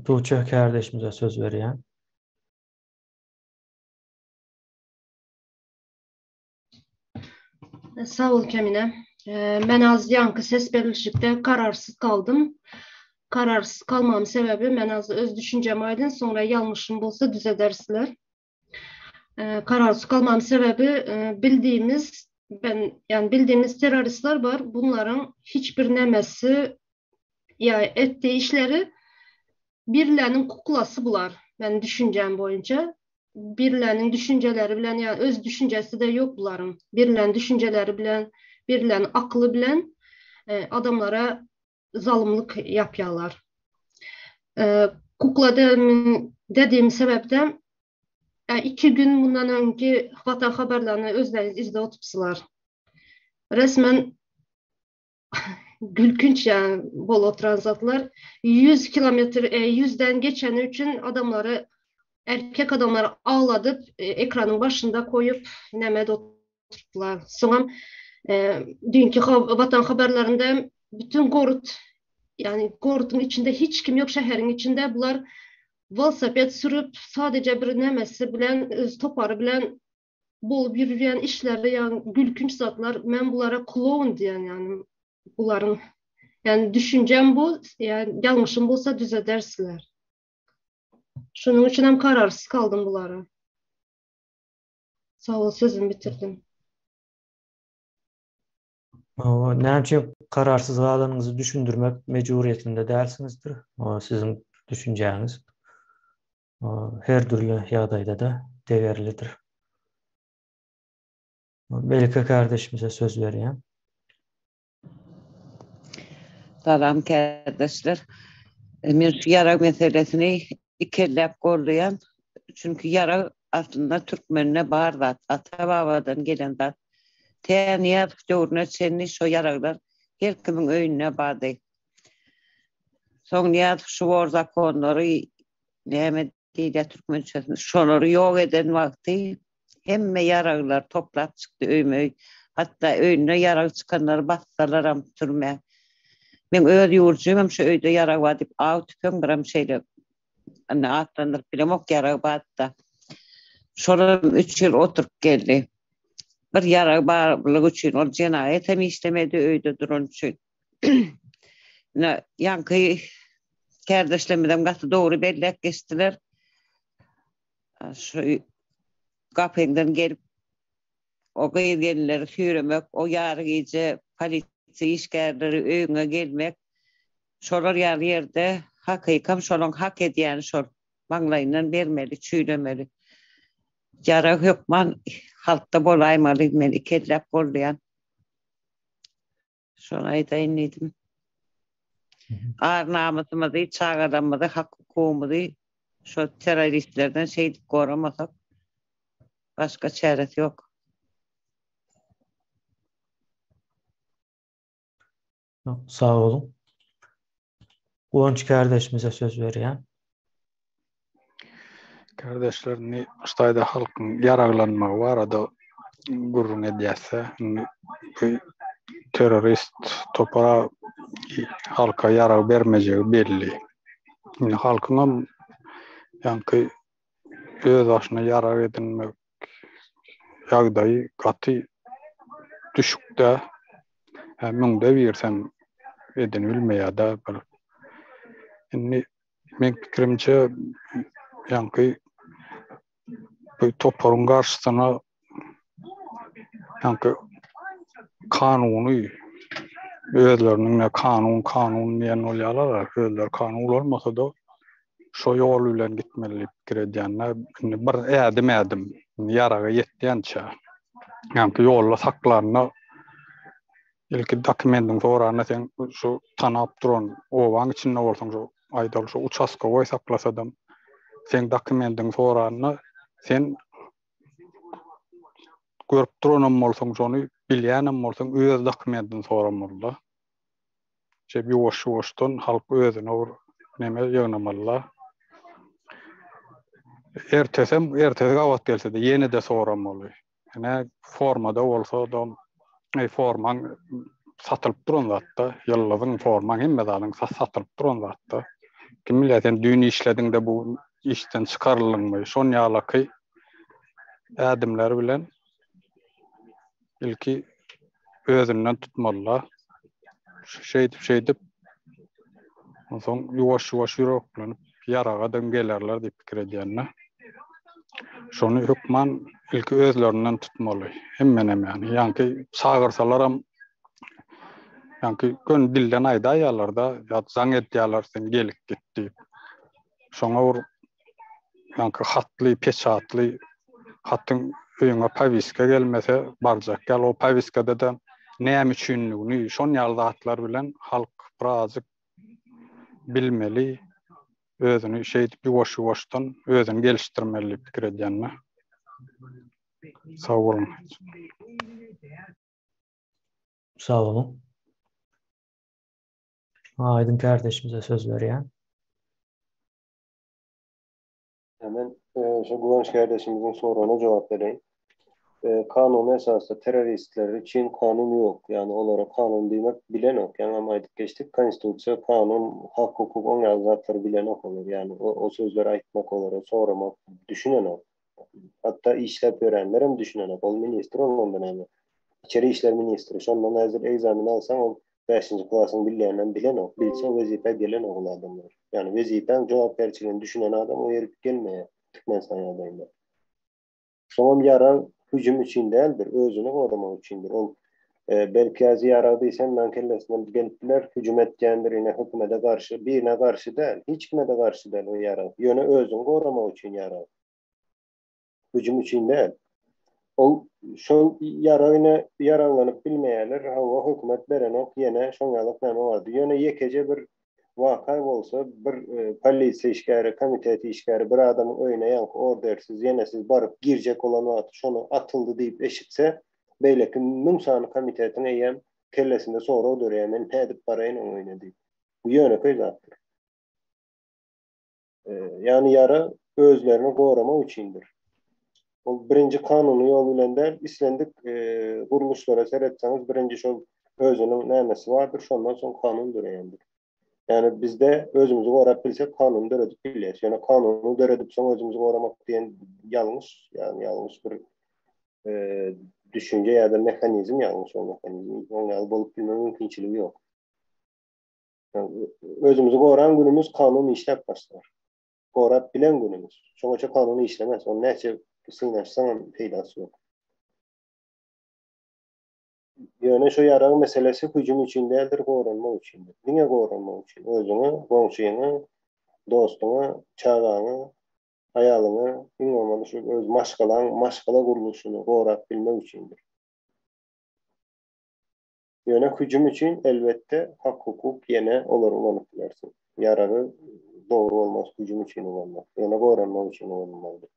Tuğçe kärdeşimize söz berýän.
Sag bol Kemine. Men az ýaňky ses berilişikde kararsyz galdym. Kararsyz galmamyň sebäbi men az öz düşünjemi aýdyn, soňra ýalňyşym bolsa düzedersizler. Kararsyz galmamyň sebäbi bildiğimiz ben ýani bildiğimiz terroristler bar. Bunlaryň hiç bir nemesi ýa etdiği işleri birleriniň kuklasy bular. Meniň düşünjem boýunça. Birleriniň düşünjeleri bilen ýa öz düşünjesi-de ýok bularyň. Birleriniň düşünjeleri bilen, birleriniň akyly bilen adamlara zalymlyk ýapýarlar. Kukla dediğim sebäpden iki gün mundan öňki Watan habarlaryny özleriňiz izläp oturypsylar. Resmen gülkünç yani bol oturan zatlar. 100 kilometr, 100'den geçeni üçin adamlary erkek adamlary ağladyp ekranyň başynda koýup nämede oturtdylar. Soňam düýnki Watan habarlarynda bütün gorod yani gorodyň içinde hiç kim ýok şäheriň içinde bular welosiped sürüp sadece bir nemesi bilen öz topary bilen bolup ýürýän işleri ýagny gülkünç zatlar men bulara kloun diýen ýagny bularyň ýagny düşünjem bu ýagny ýalňyşym bolsa düzedersiler. Şonuň üçin hem kararsyz galdym bulara. Sag bol sözümi bitirdim.
Hawa, näme üçin kararsyz galanyňyzy düşündirmek mejburyýetinde dälsiňizdir. O siziň düşünjäňiz. Her dürli ýagdaýda-da degerlidir. Melike kardeşimize söz berýän.
Salam kärdeşler. Men şu ýarag meselesini ikelläp goldaýan. Çünki ýarag aslynda türkmende bar zat, ata-babadan gelen zat. Tä Nyýazow döwrüne çenli şo ýaraglar her kimiň öýünde bardy. Soň Nyýazow şu bor zakonlary näme diýilýär türkmençesinde şolary ýok eden wagty hemme ýaraglar toplap çykdy öýme-öý. Hatda öýünde ýarag çykanlary bassalaram türmä. Meň öz ýurjumam şu öýde ýarag bar diýip aw tüpeň biram şeýle indi atlandyryp bilemok ýarag bardy-da. Şolam üç ýyl oturyp geldi. Bir ýarag barlygy üçin ol jenaýat hem işlemedi öýde duran üçin. Ine, ýaňky kärdeşlerimizem gaty dogry belläp geçdiler. Şu gapyňdan gelip o gyz gelinleri süýremek, o ýary gije polisiýa işgärleri öýüňe gelmek, şolar ýaly ýerde hakykam şolaň hak edýäni şol. Maňlaýyndan bermeli, çüýlemeli. Ýarag hökman halkda bolaýmaly, men ikelläp goldaýan. Şony aýdaýyn diýdim. Ar-namysymyzy, çagalarymyzy, hak-hukugymyzy şo terroristlerden şeýdip goramasak, başga çäresi ýok.
Sag boluň. Guwanç kärdeşimize söz berýän.
Kärdeşler indi ştaýda halkyň ýaraglanmagy barada gürrüň edýäsä, indi bu terrorist topara halka ýarag bermejegi belli. Indi halkyňam ýaňky öz başyna ýarag edinmek ýagdaýy gaty düşükde. Müňde birsem edinibilmeýär-de bir. Indi Meň pikirimçe ýaňky bu toparyň garşysyna ýaňky kanuny özleriniň ne kanun kanun diýen bolýarlar özleri kanun ulanmasa-da şo ýol bilen gitmeli diýip pikir edýän-de indi bir ädim ädim ýaraga ýetýänçä ýaňky ýolda saklanda. Ilki dokumentiňi soranda sen şu tanap duran obaň içinde bolsaň şu aýdaly şu uçastkowoý saklasadam seň dokumentiňi soranda sen görüp duranam bolsaň şony bilýänem bolsaň öz dokumentini soramalyda. Şeýdip ýuwaş-ýuwaşdan halk özüne bir neme ýygnamalyda. Ertesem ertesi gabat gelse-de ýene-de soramaly. Ine formada bolsa-da eý formaň satylyp duran zatda, ýyldyzyň, formaň hemme zadyň satylyp duran zatda. Kim bilýär sen düýn işlediňde bu işden çykaryldyňmy? Şon ýalaky ädimler bilen ilki özünden tutmalyda. Şeýdip şeýdip onsoň ýuwaş-ýuwaş ýüreklenip ýaraga-da gelerler diýip pikir edýän-de. Şony hökman ilki özlerinden tutmaly. Hemme nämäni. Ýaňky çagyrsalaram ýaňky göni dilden aýdaýýarlar-da, ýa jaň edýärler sen gelip git diýip. Şoňa bir ýaňky hatly, peçatly hatyň öýüňe powiska gelmese barjak ýaly. O powiskada-da näme üçinligini, şon ýaly zatlar bilen halk birazjyk bilmeli, özüni şeýdip ýuwaş-ýuwaşdan özüni gelişdirmeli diýip pikir edýän-de. Sag boluň.
Sag boluň. Aýdyň kärdeşimize söz berýän.
Men şu Guwanç kärdeşimiziň soragyna jogap bereýin. Kanuny esasda terroristler üçin kanun ýok. Ýagny olara kanun diýmek bilenok. Ýaňam aýdyp geçdik, konstitusiýa, kanun, hak, hukuk oň ýaly zatlary bilenok olar. Ýagny o sözleri aýtmak olara, soramak düşünenok. Hatda işläp ýörenlerem düşünenok. Ol ministr bolanda näme? Içeri işler ministri. Şondan häzir ekzamen alsaň ol Bäşinji klasyň bilýänden bilenok. Bilse wezipä gelenok ol adamlar. Ýagny wezipäň jogapkärçiligini düşünen adam o ýerik gelmeýär Türkmenistan ýagdaýynda. Soňam ýarag hüjüm üçin däldir, özüni goramak üçindir. Ol belki ýazy ýarag diýsem meň kellesinden gelip biler, hüjüm etýändir ine hökümede garşy, birine garşy däl, hiç kime-de garşy däl o ýarag. Ýöne özüňi goramak üçin ýarag. Hüjüm üçin däl. Ol şol ýarag ine ýaraglanyp bilmeýärler. Hawa, hökümet berenok, ýene şoň ýalak näme bardy. Ýöne ýekeje bir waka bolsa, bir polisiýa işgäri, komitet işgäri bir adamyň öýüne ýaňky ordersiz, ýenesiz baryp girjek bolan wagty şony atyldy diýip eşitse, beýleki müň sany komitetiň eýýäm kellesinde sorag döreýär, men nädip baraýyn oň öýüne diýip. Bu ýönekeý zatdyr. Ýagny ýara özlerini goramak üçindir. Ol birinji kanuny ýol bilen däl, islendik gurluşlara seretseňiz birinji şol özüniň nämesi bardyr, şondan soň kanun döreýändir. Ýagny bizde özümizi gorap bilsek kanuny döredip bilýäris. Ýöne kanuny döredip soň özümizi goramak diýen ýalňyş, ýagny ýalňyş bir düşünje ýa-da mehanizm ýalňyş ol mehanizm. Oň ýaly bolup bilme mümkinçiligi ýok. Özümizi goran günümiz kanun işläp başlar. Gorap bilen günümiz. Şoňaça kanun işlemez. Ony näçe synaşsaňam peýdasy ýok. Ýöne şu ýarag meselesi hüjüm üçin däldir, goranmak üçindir. Diňe goranmak üçin. Özüňi, goňşyňy, dostuňy, çagaňy, aýalyňy, iň bolmanda şu öz maşgalaň, maşgala gurluşyny gorap bilmek üçindir. Ýöne hüjüm üçin elbetde hak-hukuk ýene olary ulanyp bilersiň. Ýaragy dogry bolmaz hüjüm üçin ulanmak. Ýöne goranmak üçin ulanylmalydyr.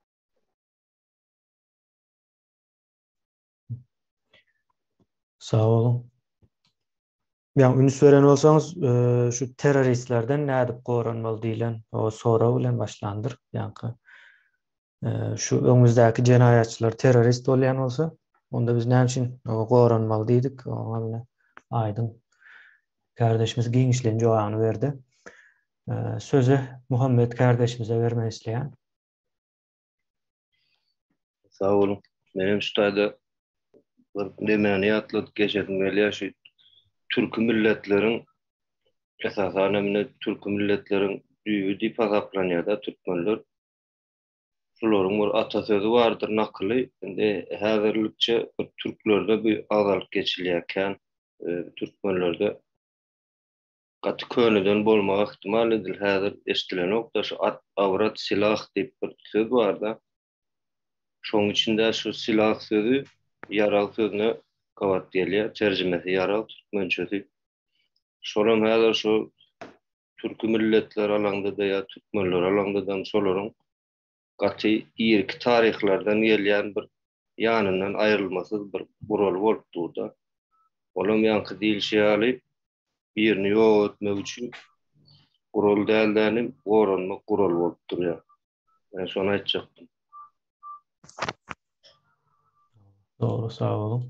Sag boluň. Ýa üns beren bolsaňyz, şu terroristlerden nädip goranmaly diýlen o sorag bilen başlandyr. Ýaňky Şu öňümizdäki jenaýatçylar terrorist bolýan bolsa, onda biz näme üçin goranmaly diýdik. Oňa mine Aýdyň kardeşimiz giňişleýin jogabyny berdi. Sözi Muhammet kardeşimize bermek isleýän.
Sag boluň. Men hem şu taýda bir nemäni ýatladyp geçesim gelýär. Şu türki milletleriň esasan hem türki milletleriň düýbi diýip hasaplanýar-da türkmenler. Şularyň bir atasözi bardyr, nakyly. Indi häzirlikçe bir türklerde bu agzalyp geçilýär kän. Türkmenlerde gaty köneden bolmagy ähtimal edil häzir eşdilenok-da şu at, awrat, silah diýip bir söz bar-da. Şoň içinde şu silah sözi ýarag sözüne. gabat gelýär. Terjimesi ýarag, türkmençesi. Şolam häzir şu türki milletler alaňda-da ýa türkmenler alaňda-da şolaryň gaty irki taryhlardan gelýän bir ýanyndan aýrylmasyz bir guraly bolup dur-da. Olam ýaňky diýilişi ýaly birini ýok etmek üçin gural däl-de, goranmak guraly bolup durýar. Men şony aýtjakdym.
Dogry, sag boluň.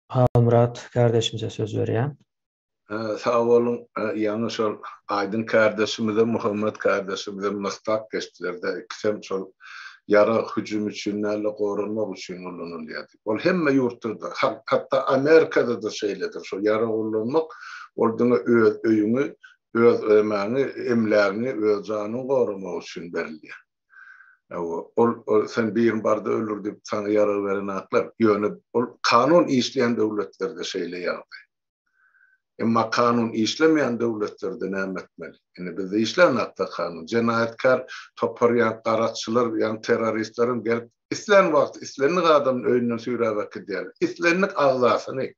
Halmyrat kardeşimize söz berýän.
Sag boluň, ýaňy şol Aýdyň kardeşimizem, Muhammet kardeşimizem nygtap geçdiler-de, ikisem şol ýarag hüjüm üçin däl-de, goranmak üçin ulanylýar diýip. Ol hemme ýurtda-da, hatda Amerikada-da şeýledir, şol ýarag ullanmak, ol diňe öz öýüňi, öz emäňi, emlägiňi, öz janyňy goramak üçin berilýär. Hawa, ol, ol sen birini barda öldür diýip saňa ýarag berenaklar. Ýöne ol kanun işleýän döwletlerde şeýle ýagdaý. Emma kanun işlemeýän döwletlerde näme etmeli? Indi bizde işlänakda kanun. Jenaýatkär topar ýa garakçylar ýa terroristler hem gelip islän wagt islendik adamyny öýünden süýräp äkidýärler. Islendik agzasyny.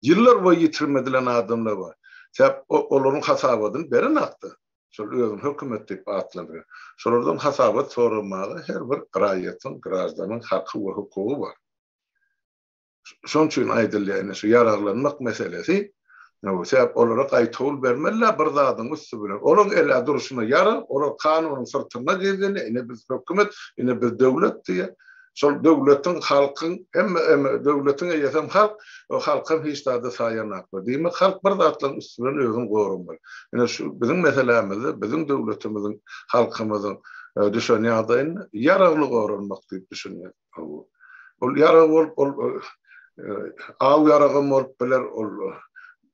Ýyllar boýy ýitirim edilen adamlar bar. Sebäp olaryň hasabatyny berenakda. Şol özüni hökümet diýip atlandyrýar. Şolardan hasabat soramaga her bir raýatyň, graždanyň haky we hukugy bar. Şonuň üçin aýdylýar ine şu ýaraglanmak meselesi, sebäp olara gaýtawul bermeli-dä bir zadyň üsti bilen. Olaň el-ä durşuna ýarag, olar kanunyň syrtynda gezýär, ine biz hökümet, ine biz döwlet diýýär. Şol döwletiň, halkyň, hemme eme döwletiň eýesem halk, o halkam hiç zada saýanaklar. Diýmek, halk bir zatlaryň üsti bilen özüni goramaly. Ine şu biziň meselämizde biziň döwletimiziň, halkymyzyň düşen ýagdaýynda ýaragly goranmak diýip düşünýän. Ol ýarag bolup, ol aw ýaragam bolup biler, ol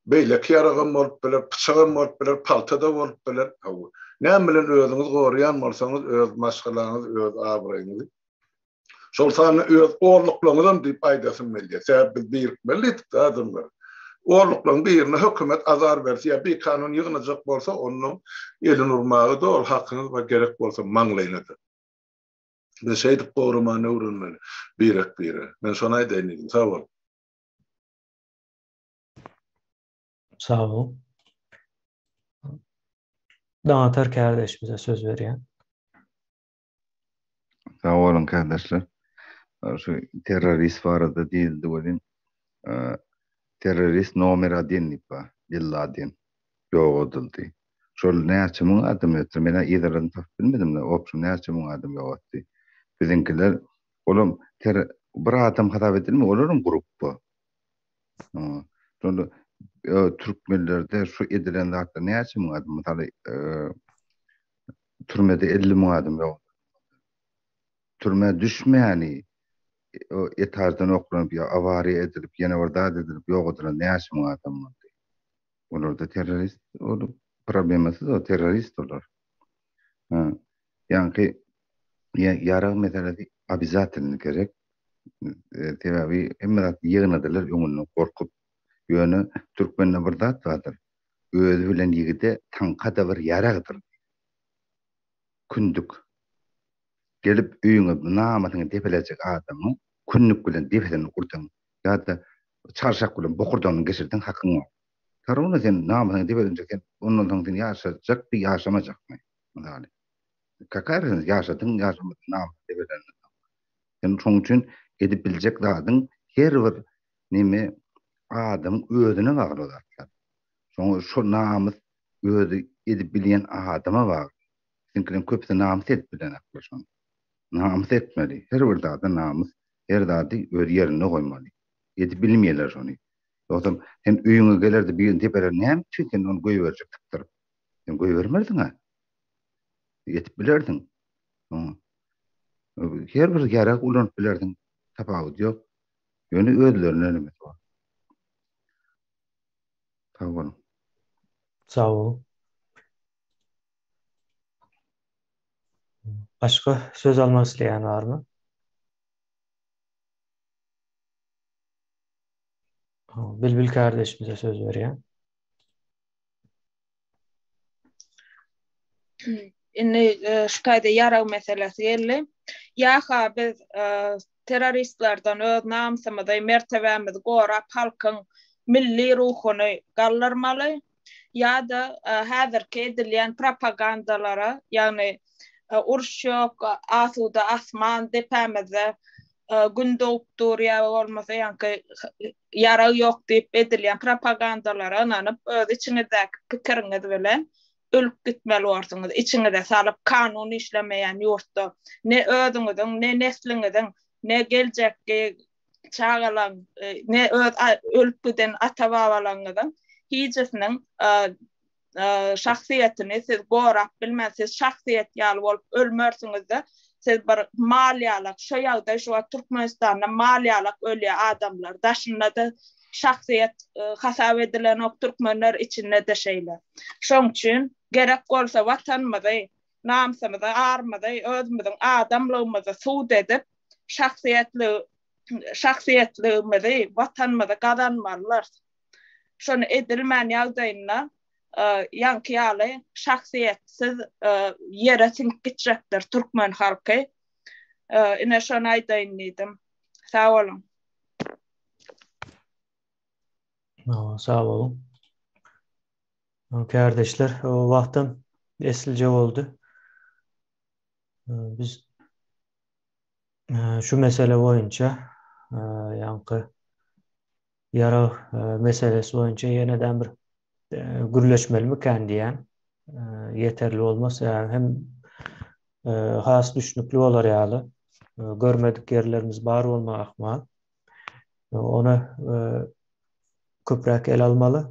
beýleki ýaragam bolup biler, pyçagam bolup biler, palta-da bolup biler. Näme bilen özüňizi goraýan bolsaňyz, öz maşgalaňyzy, öz abraýyňyzy, şol sanda öz orluklaryňyzam diýip aýdasym gelýär. Sebäbi biz birikmeli diýdik-de adamlar. Orluklaryň birine hökümet azar berse ýa bikanun ýygnajak bolsa, onuň elini urmaga doly hakyňyz bar, gerek bolsa maňlaýyna-da. Biz şeýdip goramany öwrenmeli birek-biregi. Men şony aýdaýyn diýdim. Sag boluň.
Sag bol. Daňatar kärdeşimize söz berýän.
Sag boluň kärdeşler. Şu terrorist barada diýildi welin, terrorist nomer odin diýip bar, Bin Laden ýok edildi. Şol näçe müň adam ýatdy, men-ä yzarlaryny tapyp bilmedim-de, obşim näçe müň adam ýok etdi. Biziňkiler, olam ter bir adam hasap edilmeýär, olaram gruppa. Şonda türkmenlerde şu edilen zatlar näçe müň adam, mysaly, türmede 50 müň adam ýok. Türmä düşmäni etaždan oklanyp ýa awariýa edilip, ýene bir zat edilip ýok edilen näçe müň adam boldy. Olarda terrorist ol problemasyz o terrorist olar. Ha, ýaňky ýarag meselesi obязательно gerek. Sebäbi hemme zat ýygnadylar öňünden gorkup. Ýöne türkmende bir zat bardyr. Özi bilen ýigide taňka-da bir ýaragdyr. Kündük. Gelip öýüňe namysyňy depelejek adamyň kündük bilen depesini ursaň ýa-da çarşak bilen bokurdagyny geçirseň hakyň bar. Sarona sen namysyňy depelenjek sen ondan soň sen ýaşajakmy ýaşamajakmy? Mysaly. Kakaý raznica ýaşadyň ýaşamadyň namysyň depelenden soň. Sen şoň üçin edip biljek zadyň her bir neme adamyň özüne bagly o zatlar. Şoňa şo namys özi edip bilýän adama bagly. Siziňkileriň köpüsi namys edip bilenoklar şony. Namys etmeli. Her bir zada namys, her zady öz ýerinde goýmaly. Edip bilmeýärler şony. Ýogsam sen öýüňe gelerdi birini depeler näme üçin sen ony goýberjek sypdyryp. Sen goýbermerdiň-ä. Edip bilerdiň. Her bir ýarag ulanyp bilerdiň. Tapawudy ýok. Ýöne özlerine nemesi bar. Sag boluň.
Sag boluň. Başga söz almak isleýän barmy? Bilbil kardeşimize söz berýän.
Indi e, şu taýda ýarag meselesi geldi. Ýa-ha biz e, terroristlerden öz namysymyzy, mertebämizi gorap halkyň milli ruhuny galdyrmaly ýa-da häzirki edilýän propagandalara, ýagny uruş ýok, asuda asman depämizde gün dogup dur ýa bolmasa ýaňky ýarag ýok diýip edilýän propagandalara ynanyp öz içiňizdäki pikiriňiz bilen ölüp gitmeli borsuňyz içiňize salyp kanun işlemeýän ýurtda ne özüňiziň ne nesliňiziň ne geljekki çagalaň ne öz ölüp giden ata babalaryňyzyň hijesiniň şahsyýetini siz gorap bilmän siz şahsyýet ýaly bolup ölmersiňizde siz bir mal ýalak şo ýagdaý şu wagt Türkmenistanda mal ýalak ölýär adamlar daşynda-da şahsyýet hasap edilenok türkmenler içinde-de şeýle şoň üçin gerek bolsa watanymyzy namysymyzy arymyzy özümiziň adamlygymyzy sud edip şahsyýetli şahsyýetligimizi watanymyzy gazanmalydyrys Şony edilmän ýagdaýynda ýaňky ýaly şahsyýetsiz ýere siňip gitjekdir türkmen halky. Ine şony aýdaýyn diýdim. Sag boluň.
Sag boluň. Kärdeşler, wagtam eslije boldy. Biz şu mesele boýunça ýaňky ýarag meselesi boýunça ýeneden bir gürleşmelimikän diýýän. Ýeterli bolmaz. Ýa hem has düşnükli bolar ýaly görmedik ýerlerimiz bar bolmagy ahmal. Ony köpräk ele almaly.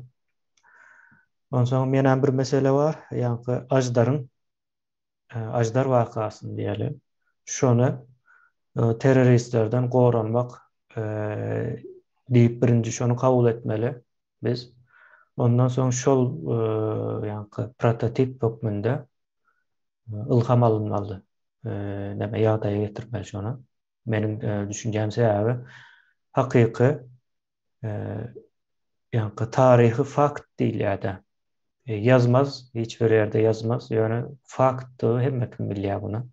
Onsoň ýene bir mesele bar. Ýaňky Aždaryň Aždar wakasyny diýeli. Şony terroristlerden goranmak diýip birinji şony kabul etmeli biz. Ondan soň şol ýaňky prototip hökmünde ylham alynmaly. Näme ýagdaýa getirmeli şony. Meniň düşünjäm sebäbi hakyky ýaňky taryhy fakt diýilýär-de. Ýazmaz, hiç bir ýerde ýazmaz, ýöne faktdygy hemme kim bilýär muny.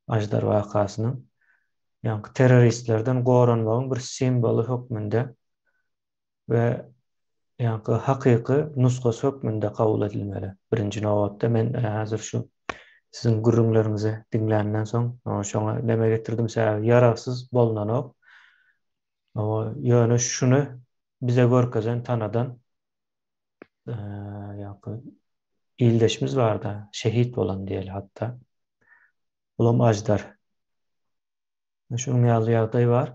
Aždar wakasynyň ýaňky terroristlerden goranmagyň bir simwoly hökmünde we ýaňky hakyky nusgasy hökmünde kabul edilmeli. Birinji nobatda men häzir şu siziň gürrüňleriňizi diňländen soň şoňa neme getirdim, sebäbi ýaragsyz bolnanok. Ýöne şuny bize görkezen, tanadan ýaňky ildeşimiz barda, şehit bolan diýeli hatda. Bulam Aždar. Şunuň ýaly ýagdaý bar.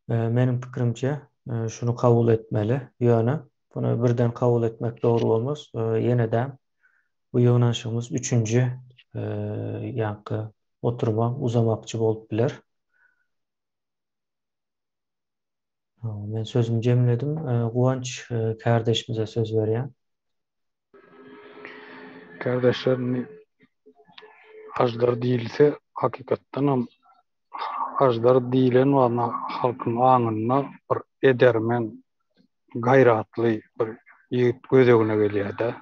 Meniň pikirimçe, şuny kabul etmeli. Ýöne muny birden kabul etmek dogry bolmaz. Ýene-de bu ýygnanyşygymyz üçünji ýaňky oturuma uzamakçy bolup biler. Men sözümi jemledim. Guwanç kärdeşimize söz berýän.
Kärdeşler indi Aždar diýilse hakykatdanam Aždar diýilen wagtynda halkyň aňynda bir edermen, gaýratly bir ýigit göz öňüne gelýär-de.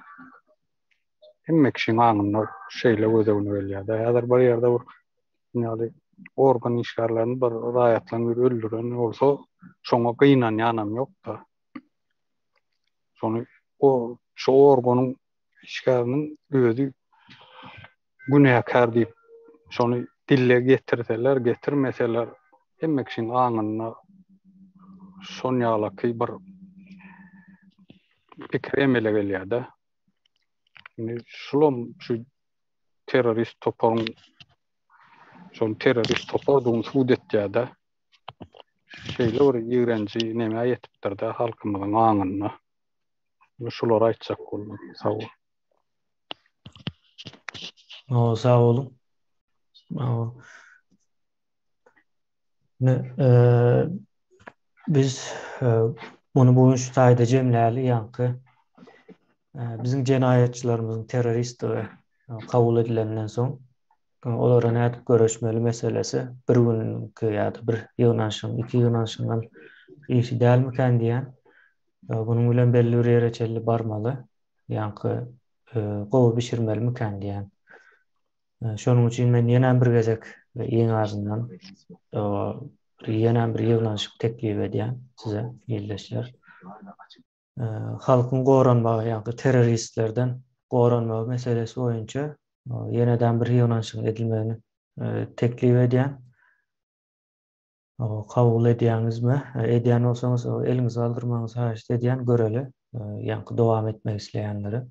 Hemme kişiň aňynda şeýle göz öňüne gelýär-de. Häzir bir ýerde bir ýaly organ işgärlerini bir raýatlaryň biri öldüren bolsa, şoňa gynanýanam ýok-da. Şony o şu organyň işgäriniň özi günäkär diýip, şony dille getirseler, getirmeseler, hemme kişiň aňynda şon ýalaky bir pikir emele gelýär-de. Indi şulam şu terrorist toparyň şol terrorist topardygyny subut etýär-de. Şeýle bir ýigrenji nemä ýetipdir-de halkymyzyň aňynda. Şulary aýtjak boldum. Sag bol.
Hawa, sag boluň. Hawa. Ne, biz muny bu gün şu taýda jemläli ýaňky biziň jenaýatçylarymyzyň terroristdigi kabul edilenden soň olara nädip göreşmeli meselesi bir günki ýa-da bir ýygnanyşygyň, iki ýygnanyşygyň işi dälmikän diýýän. Bunuň bilen belli bir ýere çenli barmaly. Ýaňky gowy bişirmelimikän diýýän. Şonuň üçin men ýene bir gezek. We iň azyndan ýene bir ýygnanyşyk teklip edýän size ildeşler. Halkyň goranmagy, ýagny terroristlerden goranmagy meselesi boýunça ýeneden bir ýygnanyşygyň edilmegini teklip edýän. Kabul edýäňizmi? Edýän bolsaňyz, eliňizi galdyrmagyňyzy haýyşt edýän, göreli, ýaňky dowam etmek isleýänleri.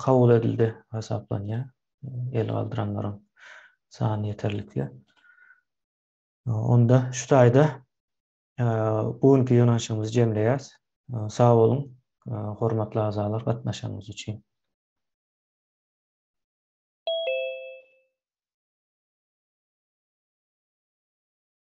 Kabul edildi hasaplanýar. El galdyranlaryň sany ýeterlikli. Onda şu taýda bu günki ýygnanyşygymyzy jemleýäs. Sag boluň, hormatly agzalar, gatnaşanyňyz üçin.